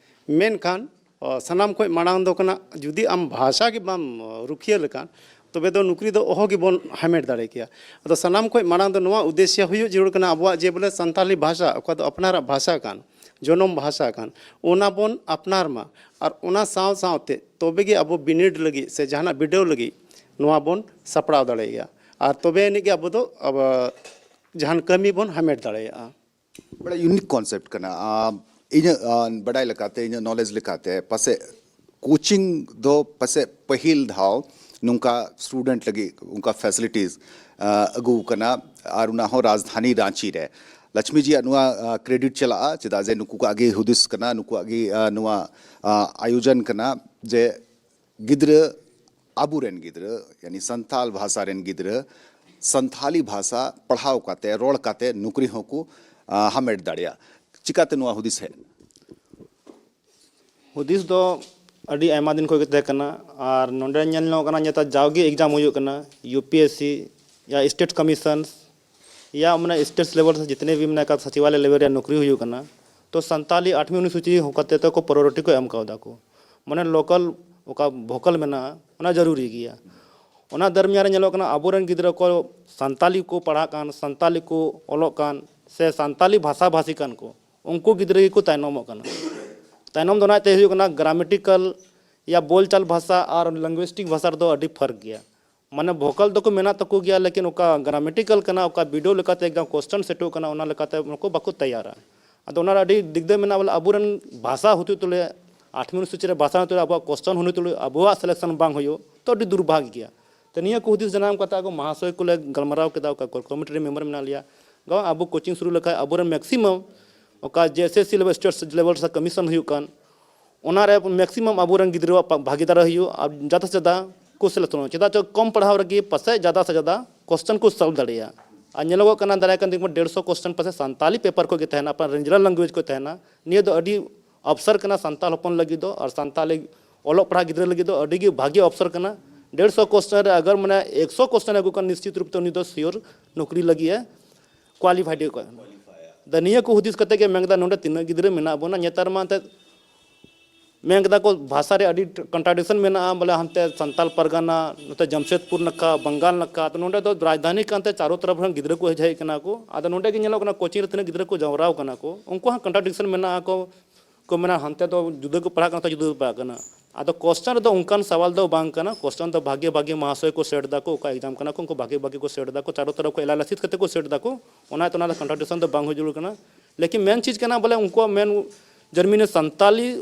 ᱢᱮᱱᱠᱷᱟᱱ ᱟ, ᱥᱟᱱᱟᱢ ᱠᱷᱚᱱ ᱢᱟᱲᱟᱝ ᱫᱚ ᱠᱟᱱᱟ ᱡᱩᱫᱤ ᱟᱢ ᱵᱷᱟᱥᱟ ᱜᱮ ᱵᱟᱢ ᱟ, ᱨᱩᱠᱷᱤᱭᱟᱹ ᱞᱮᱠᱷᱟᱱ ᱛᱚᱵᱮ ᱫᱚ ᱱᱩᱠᱨᱤ ᱫᱚ ᱚᱦᱚ ᱜᱮᱵᱚᱱ ᱦᱟᱢᱮᱴ ᱫᱟᱲᱮ ᱠᱮᱭᱟ᱾ ᱟᱫᱚ ᱥᱟᱱᱟᱢ ᱠᱷᱚᱱ ᱢᱟᱲᱟᱝ ᱫᱚ ᱱᱚᱣᱟ ᱩᱫᱽᱫᱮᱥᱭᱚ ᱦᱩᱭᱩᱜ ᱡᱟᱹᱨᱩᱲ ᱠᱟᱱᱟ ᱟᱵᱚᱣᱟᱜ ᱡᱮ ᱵᱚᱞᱮ ᱥᱟᱱᱛᱟᱞᱤ ᱵᱷᱟᱥᱟ ᱚᱠᱟ ᱫᱚ ᱟᱯᱱᱟᱨᱟᱜ ᱵᱷᱟᱥᱟ ᱠᱟᱱ, ᱡᱚᱱᱚᱢ ᱵᱷᱟᱥᱟ ᱠᱟᱱ, ᱚᱱᱟ ᱵᱚᱱ ᱟᱯᱱᱟᱨ ᱢᱟ᱾ ᱟᱨ ᱚᱱᱟ ᱥᱟᱶ ᱥᱟᱶᱛᱮ ᱛᱚᱵᱮ ᱜᱮ ᱟᱵᱚ ᱵᱤᱱᱤᱰ ᱞᱟᱹᱜᱤᱫ ᱥᱮ ᱡᱟᱦᱟᱱᱟᱜ ᱵᱤᱰᱟᱹᱣ ᱞᱟᱹᱜᱤᱫ ᱱᱚᱣᱟ ᱵᱚᱱ ᱥᱟᱯᱲᱟᱣ ᱫᱟᱲᱮᱭᱟᱜᱼᱟ᱾ ᱟᱨ ᱛᱚᱵᱮ ᱟᱹᱱᱤᱡ ᱜᱮ ᱟᱵᱚ ᱫᱚ ᱟᱵᱚ ᱡᱟᱦᱟᱱ ᱠᱟᱹᱢᱤ ᱵᱚᱱ ᱦᱟᱢᱮᱴ ᱫᱟᱲᱮᱭᱟᱜᱼᱟ᱾ ᱵᱟᱲᱟ ᱤᱭᱩᱱᱤᱠ ᱠᱚᱱᱥᱮᱯᱴ ᱠᱟᱱᱟ᱾ ᱟᱢ, ᱤᱧᱟᱹᱜ ᱟ, ᱵᱟᱰᱟᱭ ᱞᱮᱠᱟᱛᱮ, ᱤᱧᱟᱹᱜ ᱱᱚᱞᱮᱡᱽ ᱞᱮᱠᱟᱛᱮ ᱯᱟᱥᱮᱡ ᱠᱳᱪᱤᱝ ᱫᱚ ᱯᱟᱥᱮᱡ ᱯᱟᱹᱦᱤᱞ ᱫᱷᱟᱣ ᱱᱚᱝᱠᱟ ᱥᱴᱩᱰᱮᱱᱴ ᱞᱟᱹᱜᱤᱫ ᱚᱱᱠᱟ ᱯᱷᱮᱥᱤᱞᱤᱴᱤᱡᱽ ᱟᱹᱜᱩ ᱠᱟᱱᱟ, ᱟᱨ ᱚᱱᱟ ᱦᱚᱸ ᱨᱟᱡᱽᱫᱷᱟᱱᱤ ᱨᱟᱸᱪᱤ ᱨᱮ᱾ ᱞᱟᱪᱷᱢᱤ ᱡᱤᱭᱟᱜ ᱱᱚᱣᱟ ᱠᱨᱮᱰᱤᱴ ᱪᱟᱞᱟᱜᱼᱟ, ᱪᱮᱫᱟᱜ ᱡᱮ ᱱᱩᱠᱩ ᱠᱚᱣᱟᱜ ᱜᱮ ᱦᱩᱫᱤᱥ ᱠᱟᱱᱟ, ᱱᱩᱠᱩᱣᱟᱜ ᱜᱮ ᱱᱚᱣᱟ ᱟᱭᱳᱡᱚᱱ ᱠᱟᱱᱟ ᱡᱮ ᱜᱤᱫᱽᱨᱟᱹ, ᱟᱵᱚᱨᱮᱱ ᱜᱤᱫᱽᱨᱟᱹ, ᱭᱟᱱᱤ ᱥᱟᱱᱛᱟᱞ ᱵᱷᱟᱥᱟ ᱨᱮᱱ ᱜᱤᱫᱽᱨᱟᱹ ᱥᱟᱱᱛᱷᱟᱞᱤ ᱵᱷᱟᱥᱟ ᱯᱟᱲᱦᱟᱣ ᱠᱟᱛᱮ, ᱨᱚᱲ ᱠᱟᱛᱮ ᱱᱩᱠᱨᱤ ᱦᱚᱸᱠᱚ ᱦᱟᱢᱮᱴ ᱫᱟᱲᱮᱭᱟᱜ᱾ ᱪᱤᱠᱟᱛᱮ ᱱᱚᱣᱟ ᱦᱩᱫᱤᱥ ᱦᱮᱡ? ᱦᱩᱫᱤᱥ ᱫᱚ ᱟᱹᱰᱤ ᱟᱭᱢᱟ ᱫᱤᱱ ᱠᱷᱚᱱ ᱜᱮ ᱛᱟᱦᱮᱸ ᱠᱟᱱᱟ᱾ ᱟᱨ ᱱᱚᱰᱮ ᱧᱮᱞ ᱧᱟᱢᱚᱜ ᱠᱟᱱᱟ, ᱱᱮᱛᱟᱨ ᱡᱟᱣᱜᱮ ᱮᱠᱡᱟᱢ ᱦᱩᱭᱩᱜ ᱠᱟᱱᱟ, ᱭᱩ ᱯᱤ ᱮᱥ ᱥᱤ ᱭᱟ ᱥᱴᱮᱴ ᱠᱚᱢᱤᱥᱚᱱ ᱭᱟ ᱢᱟᱱᱮ ᱥᱴᱮᱴ ᱞᱮᱵᱮᱞ ᱥᱮ ᱡᱤᱛᱱᱮ ᱵᱷᱤ ᱢᱮᱱᱟᱜ ᱟᱠᱟᱫ ᱥᱟᱪᱤᱵᱟᱞᱭ ᱞᱮᱵᱮᱞ ᱨᱮᱭᱟᱜ ᱱᱚᱠᱨᱤ ᱦᱩᱭᱩᱜ ᱠᱟᱱᱟ, ᱛᱚ ᱥᱟᱱᱛᱟᱞᱤ ᱟᱴᱷᱢᱤ ᱚᱱᱩᱥᱩᱪᱤ ᱦᱚᱸ ᱠᱟᱛᱮ ᱛᱚ ᱠᱚ ᱯᱨᱟᱭᱳᱨᱤᱴᱤ ᱠᱚ ᱮᱢ ᱠᱟᱣᱫᱟ ᱠᱚ᱾ ᱢᱟᱱᱮ ᱞᱳᱠᱟᱞ ᱚᱠᱟ ᱵᱷᱳᱠᱟᱞ ᱢᱮᱱᱟᱜᱼᱟ, ᱚᱱᱟ ᱡᱟᱹᱨᱩᱨᱤ ᱜᱮᱭᱟ᱾ ᱚᱱᱟ ᱫᱟᱨᱢᱤᱭᱟᱱ ᱨᱮ ᱧᱮᱞᱚᱜ ᱠᱟᱱᱟ, ᱟᱵᱚᱨᱮᱱ ᱜᱤᱫᱽᱨᱟᱹ ᱠᱚ ᱥᱟᱱᱛᱟᱞᱤ ᱠᱚ ᱯᱟᱲᱦᱟᱜ ᱠᱟᱱ, ᱥᱟᱱᱛᱟᱞᱤ ᱠᱚ ᱚᱞᱚᱜ ᱠᱟᱱ, ᱥᱮ ᱥᱟᱱᱛᱟᱞᱤ ᱵᱷᱟᱥᱟ ᱵᱷᱟᱥᱤ ᱠᱟᱱ ᱠᱚ, ᱩᱱᱠᱩ ᱜᱤᱫᱽᱨᱟᱹ ᱜᱮᱠᱚ ᱛᱟᱭᱱᱚᱢᱚᱜ ᱠᱟᱱᱟ᱾ ᱛᱟᱭᱱᱚᱢ ᱫᱚ ᱚᱱᱟᱛᱮ ᱦᱩᱭᱩᱜ ᱠᱟᱱᱟ, ᱜᱨᱟᱢᱮᱴᱤᱠᱟᱞ ᱭᱟ ᱵᱳᱞᱪᱟᱞ ᱵᱷᱟᱥᱟ ᱟᱨ ᱞᱤᱝᱜᱩᱭᱥᱴᱤᱠ ᱵᱷᱟᱥᱟ ᱨᱮᱫᱚ ᱟᱹᱰᱤ ᱯᱷᱟᱨᱠ ᱜᱮᱭᱟ᱾ ᱢᱟᱱᱮ ᱵᱷᱳᱠᱟᱞ ᱫᱚᱠᱚ ᱢᱮᱱᱟᱜ ᱛᱟᱠᱚ ᱜᱮᱭᱟ, ᱞᱮᱠᱤᱱ ᱚᱠᱟ ᱜᱨᱟᱢᱮᱴᱤᱠᱟᱞ ᱠᱟᱱᱟ, ᱚᱠᱟ ᱵᱤᱰᱟᱹᱣ ᱞᱮᱠᱟᱛᱮ ᱮᱠᱫᱚᱢ ᱠᱚᱥᱪᱟᱱ ᱥᱮᱴᱚᱜ ᱠᱟᱱᱟ, ᱚᱱᱟ ᱞᱮᱠᱟᱛᱮ ᱩᱱᱠᱩ ᱵᱟᱠᱚ ᱛᱮᱭᱟᱨᱟ᱾ ᱟᱫᱚ ᱚᱱᱟ ᱨᱮ ᱟᱹᱰᱤ ᱫᱤᱠᱫᱟᱹ ᱢᱮᱱᱟᱜᱼᱟ, ᱵᱚᱞᱮ ᱟᱵᱚᱨᱮᱱ ᱵᱷᱟᱥᱟ ᱦᱚᱛᱮᱡ ᱛᱩᱞᱩᱡ, ᱟᱴᱷᱢᱤ ᱚᱱᱩᱥᱩᱪᱤ ᱨᱮ ᱵᱷᱟᱥᱟ ᱦᱚᱛᱮᱡ ᱛᱩᱞᱩᱡ ᱟᱵᱚᱣᱟᱜ ᱠᱚᱥᱪᱟᱱ ᱦᱚᱛᱮᱡ ᱛᱩᱞᱩᱡ ᱟᱵᱚᱣᱟᱜ ᱥᱤᱞᱮᱠᱥᱚᱱ ᱵᱟᱝ ᱦᱩᱭᱩᱜ, ᱛᱚ ᱟᱹᱰᱤ ᱫᱩᱨᱵᱷᱟᱜᱽ ᱜᱮᱭᱟ᱾ ᱛᱚ ᱱᱤᱭᱟᱹ ᱠᱚ ᱦᱩᱫᱤᱥ ᱡᱟᱱᱟᱢ ᱠᱟᱛᱮ ᱟᱵᱚ ᱢᱟᱦᱟᱥᱚᱭ ᱠᱚᱞᱮ ᱜᱟᱞᱢᱟᱨᱟᱣ ᱠᱮᱫᱟ, ᱚᱠᱟ ᱠᱚᱨ ᱠᱚᱢᱤᱴᱤ ᱨᱮ ᱢᱮᱢᱵᱟᱨ ᱢᱮᱱᱟᱜ ᱞᱮᱭᱟ, ᱜᱟᱶ ᱟᱵᱚ ᱠᱳᱪᱤᱝ ᱥᱩᱨᱩ ᱞᱮᱠᱷᱟᱡ ᱟᱵᱚᱨᱮᱱ ᱢᱮᱠᱥᱤᱢᱟᱢ ᱚᱠᱟ ᱡᱮ ᱮᱥ ᱮᱥ ᱥᱤ ᱞᱮᱵᱮᱞ, ᱥᱴᱮᱴ ᱞᱮᱵᱮᱞ ᱥᱮ ᱠᱚᱢᱤᱥᱚᱱ ᱦᱩᱭᱩᱜ ᱠᱟᱱ, ᱚᱱᱟ ᱨᱮ ᱢᱮᱠᱥᱤᱢᱟᱢ ᱟᱵᱚᱨᱮᱱ ᱜᱤᱫᱽᱨᱟᱹᱣᱟᱜ ᱯᱟ-, ᱵᱷᱟᱜᱤᱫᱟᱨᱟ ᱦᱩᱭᱩᱜ ᱟᱨ ᱡᱟᱫᱟ ᱥᱮ ᱡᱟᱫᱟ ᱠᱚ ᱥᱮᱞᱮᱫᱚᱜ, ᱪᱮᱫᱟᱜ ᱪᱚ ᱠᱚᱢ ᱯᱟᱲᱦᱟᱣ ᱨᱮᱜᱮ ᱯᱟᱥᱮᱡ ᱡᱟᱫᱟ ᱥᱮ ᱡᱟᱫᱟ ᱠᱚᱥᱪᱟᱱ ᱠᱚ ᱥᱚᱞᱵᱷ ᱫᱟᱲᱮᱭᱟᱜᱼᱟ᱾ ᱟᱨ ᱧᱮᱞᱚᱜᱚᱜ ᱠᱟᱱᱟ, ᱫᱟᱨᱟᱭ ᱠᱟᱱ ᱫᱤᱱ ᱰᱮᱲᱥᱚ ᱠᱚᱥᱪᱟᱱ ᱯᱟᱥᱮᱡ ᱥᱟᱱᱛᱟᱞᱤ ᱯᱮᱯᱟᱨ ᱠᱷᱚᱱ ᱜᱮ ᱛᱟᱦᱮᱱᱟ, ᱟᱯᱱᱟᱨ ᱨᱤᱡᱤᱱᱟᱞ ᱞᱮᱝᱜᱩᱭᱮᱡᱽ ᱠᱷᱚᱱ ᱛᱟᱦᱮᱱᱟ᱾ ᱱᱤᱭᱟᱹ ᱫᱚ ᱟᱹᱰᱤ ᱚᱯᱥᱚᱨ ᱠᱟᱱᱟ ᱥᱟᱱᱛᱟᱞ ᱦᱚᱯᱚᱱ ᱞᱟᱹᱜᱤᱫ ᱫᱚ, ᱟᱨ ᱥᱟᱱᱛᱟᱞᱤ ᱚᱞᱚᱜ ᱯᱟᱲᱦᱟᱜ ᱜᱤᱫᱽᱨᱟᱹ ᱞᱟᱹᱜᱤᱫ ᱫᱚ ᱟᱹᱰᱤ ᱜᱮ ᱵᱷᱟᱜᱮ ᱚᱯᱥᱚᱨ ᱠᱟᱱᱟ᱾ ᱰᱮᱲᱥᱚ ᱠᱚᱥᱪᱟᱱ ᱨᱮ ᱟᱜᱟᱨ ᱢᱟᱱᱮ ᱮᱠᱥᱚ ᱠᱚᱥᱪᱟᱱ ᱟᱹᱜᱩ ᱠᱷᱟᱱ, ᱱᱤᱥᱪᱤᱛ ᱨᱩᱯ ᱛᱮ ᱩᱱᱤ ᱫᱚ ᱥᱤᱭᱳᱨ ᱱᱚᱠᱨᱤ ᱞᱟᱹᱜᱤᱫ ᱮ ᱠᱣᱟᱞᱤᱯᱷᱟᱭᱰ ᱦᱩᱭᱩᱜ ᱠᱟᱱᱟ᱾ ᱟᱫᱚ ᱱᱤᱭᱟᱹ ᱠᱚ ᱦᱩᱫᱤᱥ ᱠᱟᱛᱮ ᱜᱮ ᱢᱮᱱ ᱠᱮᱫᱟ, ᱱᱚᱰᱮ ᱛᱤᱱᱟᱹᱜ ᱜᱤᱫᱽᱨᱟᱹ ᱢᱮᱱᱟᱜ ᱵᱚᱱᱟ, ᱱᱮᱛᱟᱨ ᱢᱟ ᱮᱱᱛᱮᱫ ᱢᱮᱱ ᱠᱮᱫᱟ ᱠᱚ ᱵᱷᱟᱥᱟ ᱨᱮ ᱟᱹᱰᱤ ᱠᱚᱱᱴᱨᱟᱰᱤᱠᱥᱚᱱ ᱢᱮᱱᱟᱜᱼᱟ, ᱵᱚᱞᱮ ᱦᱟᱱᱛᱮ ᱥᱟᱱᱛᱟᱞ ᱯᱟᱨᱜᱟᱱᱟ, ᱱᱚᱛᱮ ᱡᱟᱢᱥᱮᱫᱽᱯᱩᱨ ᱱᱟᱠᱷᱟ, ᱵᱟᱝᱜᱟᱞ ᱱᱟᱠᱷᱟ, ᱛᱚ ᱱᱚᱰᱮ ᱫᱚ ᱨᱟᱡᱽᱫᱷᱟᱱᱤ ᱠᱟᱱᱛᱮ ᱪᱟᱨᱚ ᱛᱚᱨᱚᱯ ᱨᱮᱱ ᱜᱤᱫᱽᱨᱟᱹ ᱠᱚ ᱦᱮᱡ ᱠᱟᱱᱟ ᱠᱚ᱾ ᱟᱫᱚ ᱱᱚᱰᱮ ᱜᱮ ᱧᱮᱞᱚᱜ ᱠᱟᱱᱟ, ᱠᱳᱪᱤᱝ ᱨᱮ ᱛᱤᱱᱟᱹᱜ ᱜᱤᱫᱽᱨᱟᱹ ᱠᱚ ᱡᱟᱣᱨᱟᱣ ᱠᱟᱱᱟ ᱠᱚ, ᱩᱱᱠᱩ ᱦᱚᱸ ᱠᱚᱱᱴᱨᱟᱰᱤᱠᱥᱚᱱ ᱢᱮᱱᱟᱜᱼᱟ ᱠᱚ, ᱠᱚ ᱢᱮᱱᱟ ᱦᱟᱱᱛᱮ ᱫᱚ ᱡᱩᱫᱟᱹ ᱠᱚ ᱯᱟᱲᱦᱟᱜ ᱠᱟᱱᱟ, ᱱᱚᱛᱮ ᱡᱩᱫᱟᱹ ᱠᱚ ᱯᱟᱲᱦᱟᱜ ᱠᱟᱱᱟ᱾ ᱟᱫᱚ ᱠᱚᱥᱪᱟᱱ ᱨᱮᱫᱚ ᱚᱱᱠᱟᱱ ᱥᱟᱣᱟᱞ ᱫᱚ ᱵᱟᱝ ᱠᱟᱱᱟ, ᱠᱚᱥᱪᱟᱱ ᱫᱚ ᱵᱷᱟᱜᱮ ᱵᱷᱟᱜᱮ ᱢᱟᱦᱟᱥᱚᱭ ᱠᱚ ᱥᱮᱴ ᱫᱟᱠᱚ, ᱚᱠᱟ ᱮᱠᱡᱟᱢ ᱠᱟᱱᱟ ᱠᱚ, ᱩᱱᱠᱩ ᱵᱷᱟᱜᱮ ᱵᱷᱟᱜᱮ ᱠᱚ ᱥᱮᱴ ᱫᱟᱠᱚ, ᱪᱟᱨᱚ ᱛᱚᱨᱚᱯ ᱠᱷᱚᱱ ᱮᱱᱟᱞᱟᱭᱥᱤᱥ ᱠᱟᱛᱮ ᱠᱚ ᱥᱮᱴ ᱫᱟᱠᱚ, ᱚᱱᱟ ᱛᱮ ᱚᱱᱟ ᱫᱚ ᱠᱚᱱᱴᱨᱟᱰᱤᱠᱥᱚᱱ ᱫᱚ ᱵᱟᱝ ᱦᱩᱭ ᱡᱟᱹᱨᱩᱲ ᱠᱟᱱᱟ᱾ ᱞᱮᱠᱤᱱ ᱢᱮᱱ ᱪᱤᱡᱽ ᱠᱟᱱᱟ ᱵᱚᱞᱮ ᱩᱱᱠᱩᱣᱟᱜ ᱢᱮᱱ ᱡᱟᱨᱢᱤᱱᱤ ᱥᱟᱱᱛᱟᱞᱤ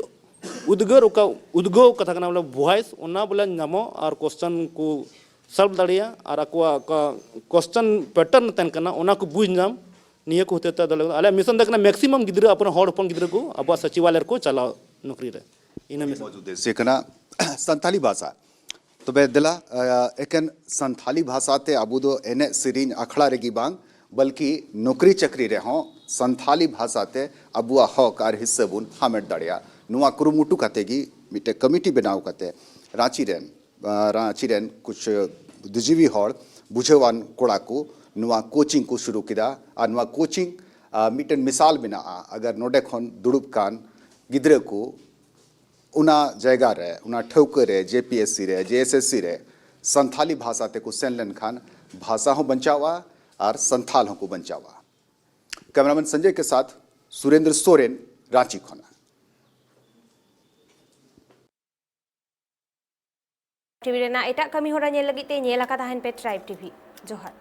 ᱩᱫᱽᱜᱟᱹᱨ, ᱚᱠᱟ ᱩᱫᱽᱜᱟᱹᱣ ᱠᱟᱛᱷᱟ ᱠᱟᱱᱟ ᱵᱚᱞᱮ ᱵᱷᱚᱭᱮᱥ, ᱚᱱᱟ ᱵᱚᱞᱮ ᱧᱟᱢᱚᱜ ᱟᱨ ᱠᱚᱥᱪᱟᱱ ᱠᱚ ᱥᱚᱞᱵᱷ ᱫᱟᱲᱮᱭᱟᱜ ᱟᱨ ᱟᱠᱚᱣᱟᱜ ᱚᱠᱟ ᱠᱚᱥᱪᱟᱱ ᱯᱮᱴᱟᱨᱱ ᱛᱟᱦᱮᱱ ᱠᱟᱱᱟ ᱚᱱᱟ ᱠᱚ ᱵᱩᱡᱽ ᱧᱟᱢ, ᱱᱤᱭᱟᱹ ᱠᱚ ᱦᱚᱛᱮ ᱛᱮ ᱟᱫᱚ ᱟᱞᱮᱭᱟᱜ ᱢᱤᱥᱚᱱ ᱫᱚ ᱠᱟᱱᱟ ᱢᱮᱠᱥᱤᱢᱟᱢ ᱜᱤᱫᱽᱨᱟᱹ, ᱟᱵᱚᱨᱮᱱ ᱦᱚᱲ ᱦᱚᱯᱚᱱ ᱜᱤᱫᱽᱨᱟᱹ ᱠᱚ ᱟᱵᱚᱣᱟᱜ ᱥᱚᱪᱤᱵᱟᱞᱚᱭ ᱨᱮᱠᱚ ᱪᱟᱞᱟᱣ ᱱᱚᱠᱨᱤ ᱨᱮ᱾ ᱤᱱᱟᱹ ᱢᱤᱥᱚᱱ᱾ ᱢᱚᱡᱽ ᱩᱫᱽᱫᱮᱥᱭᱚ ᱠᱟᱱᱟ ᱥᱟᱱᱛᱟᱞᱤ ᱵᱷᱟᱥᱟ᱾ ᱛᱚᱵᱮ ᱫᱮᱞᱟ, ᱟ, ᱮᱠᱮᱱ ᱥᱟᱱᱛᱟᱞᱤ ᱵᱷᱟᱥᱟ ᱛᱮ ᱟᱵᱚ ᱫᱚ ᱮᱱᱮᱡ ᱥᱮᱨᱮᱧ ᱟᱠᱷᱲᱟ ᱨᱮᱜᱮ ᱵᱟᱝ, ᱵᱚᱞᱠᱤ ᱱᱚᱠᱨᱤ ᱪᱟᱹᱠᱨᱤ ᱨᱮᱦᱚᱸ ᱥᱟᱱᱛᱟᱞᱤ ᱵᱷᱟᱥᱟ ᱛᱮ ᱟᱵᱚᱣᱟᱜ ᱦᱚᱠ ᱟᱨ ᱦᱤᱥᱥᱟᱹ ᱵᱚᱱ ᱦᱟᱢᱮᱴ ᱫᱟᱲᱮᱭᱟᱜᱼᱟ᱾ ᱱᱚᱣᱟ ᱠᱩᱨᱩᱢᱩᱴᱩ ᱠᱟᱛᱮ ᱜᱮ ᱢᱤᱫᱴᱮᱱ ᱠᱚᱢᱤᱴᱤ ᱵᱮᱱᱟᱣ ᱠᱟᱛᱮ ᱨᱟᱸᱪᱤ ᱨᱮᱱ, ᱟ, ᱨᱟᱸᱪᱤ ᱨᱮᱱ ᱠᱩᱪ ᱵᱩᱫᱽᱫᱷᱤᱡᱤᱵᱤ ᱦᱚᱲ, ᱵᱩᱡᱷᱟᱹᱣᱟᱱ ᱠᱚᱲᱟ ᱠᱚ ᱱᱚᱣᱟ ᱠᱳᱪᱤᱝ ᱠᱚ ᱥᱩᱨᱩ ᱠᱮᱫᱟ᱾ ᱟᱨ ᱱᱚᱣᱟ ᱠᱳᱪᱤᱝ, ᱟ, ᱢᱤᱫᱴᱮᱱ ᱢᱤᱥᱟᱞ ᱢᱮᱱᱟᱜᱼᱟ᱾ ᱟᱜᱟᱨ ᱱᱚᱰᱮ ᱠᱷᱚᱱ ᱫᱩᱲᱩᱵ ᱠᱟᱱ ᱜᱤᱫᱽᱨᱟᱹ ᱠᱚ ᱚᱱᱟ ᱡᱟᱭᱜᱟ ᱨᱮ, ᱚᱱᱟ ᱴᱷᱟᱹᱣᱠᱟᱹ ᱨᱮ, ᱡᱮ ᱯᱤ ᱮᱥ ᱥᱤ ᱨᱮ, ᱡᱮ ᱮᱥ ᱮᱥ ᱥᱤ ᱨᱮ ᱥᱟᱱᱛᱷᱟᱞᱤ ᱵᱷᱟᱥᱟ ᱛᱮᱠᱚ ᱥᱮᱱ ᱞᱮᱱᱠᱷᱟᱱ ᱵᱷᱟᱥᱟ ᱦᱚᱸ ᱵᱟᱧᱪᱟᱣᱼᱟ ᱟᱨ ᱥᱟᱱᱛᱷᱟᱞ ᱦᱚᱸᱠᱚ ᱵᱟᱧᱪᱟᱣᱼᱟ᱾ ᱠᱮᱢᱮᱨᱟᱢᱮᱱ ᱥᱚᱧᱡᱚᱭ ᱠᱮ ᱥᱟᱛᱷ ᱥᱩᱨᱮᱱᱫᱨᱚ ᱥᱚᱨᱮᱱ, ᱨᱟᱸᱪᱤ ᱠᱷᱚᱱᱟᱜ᱾ ᱴᱤᱵᱷᱤ ᱨᱮᱱᱟᱜ ᱮᱴᱟᱜ ᱠᱟᱹᱢᱤ ᱦᱚᱨᱟ ᱧᱮᱞ ᱞᱟᱹᱜᱤᱫ ᱛᱮ ᱧᱮᱞ ᱟᱠᱟ ᱛᱟᱦᱮᱱ ᱯᱮ ᱴᱨᱟᱭᱤᱵᱽ ᱴᱤᱵᱷᱤ᱾ ᱡᱚᱦᱟᱨ᱾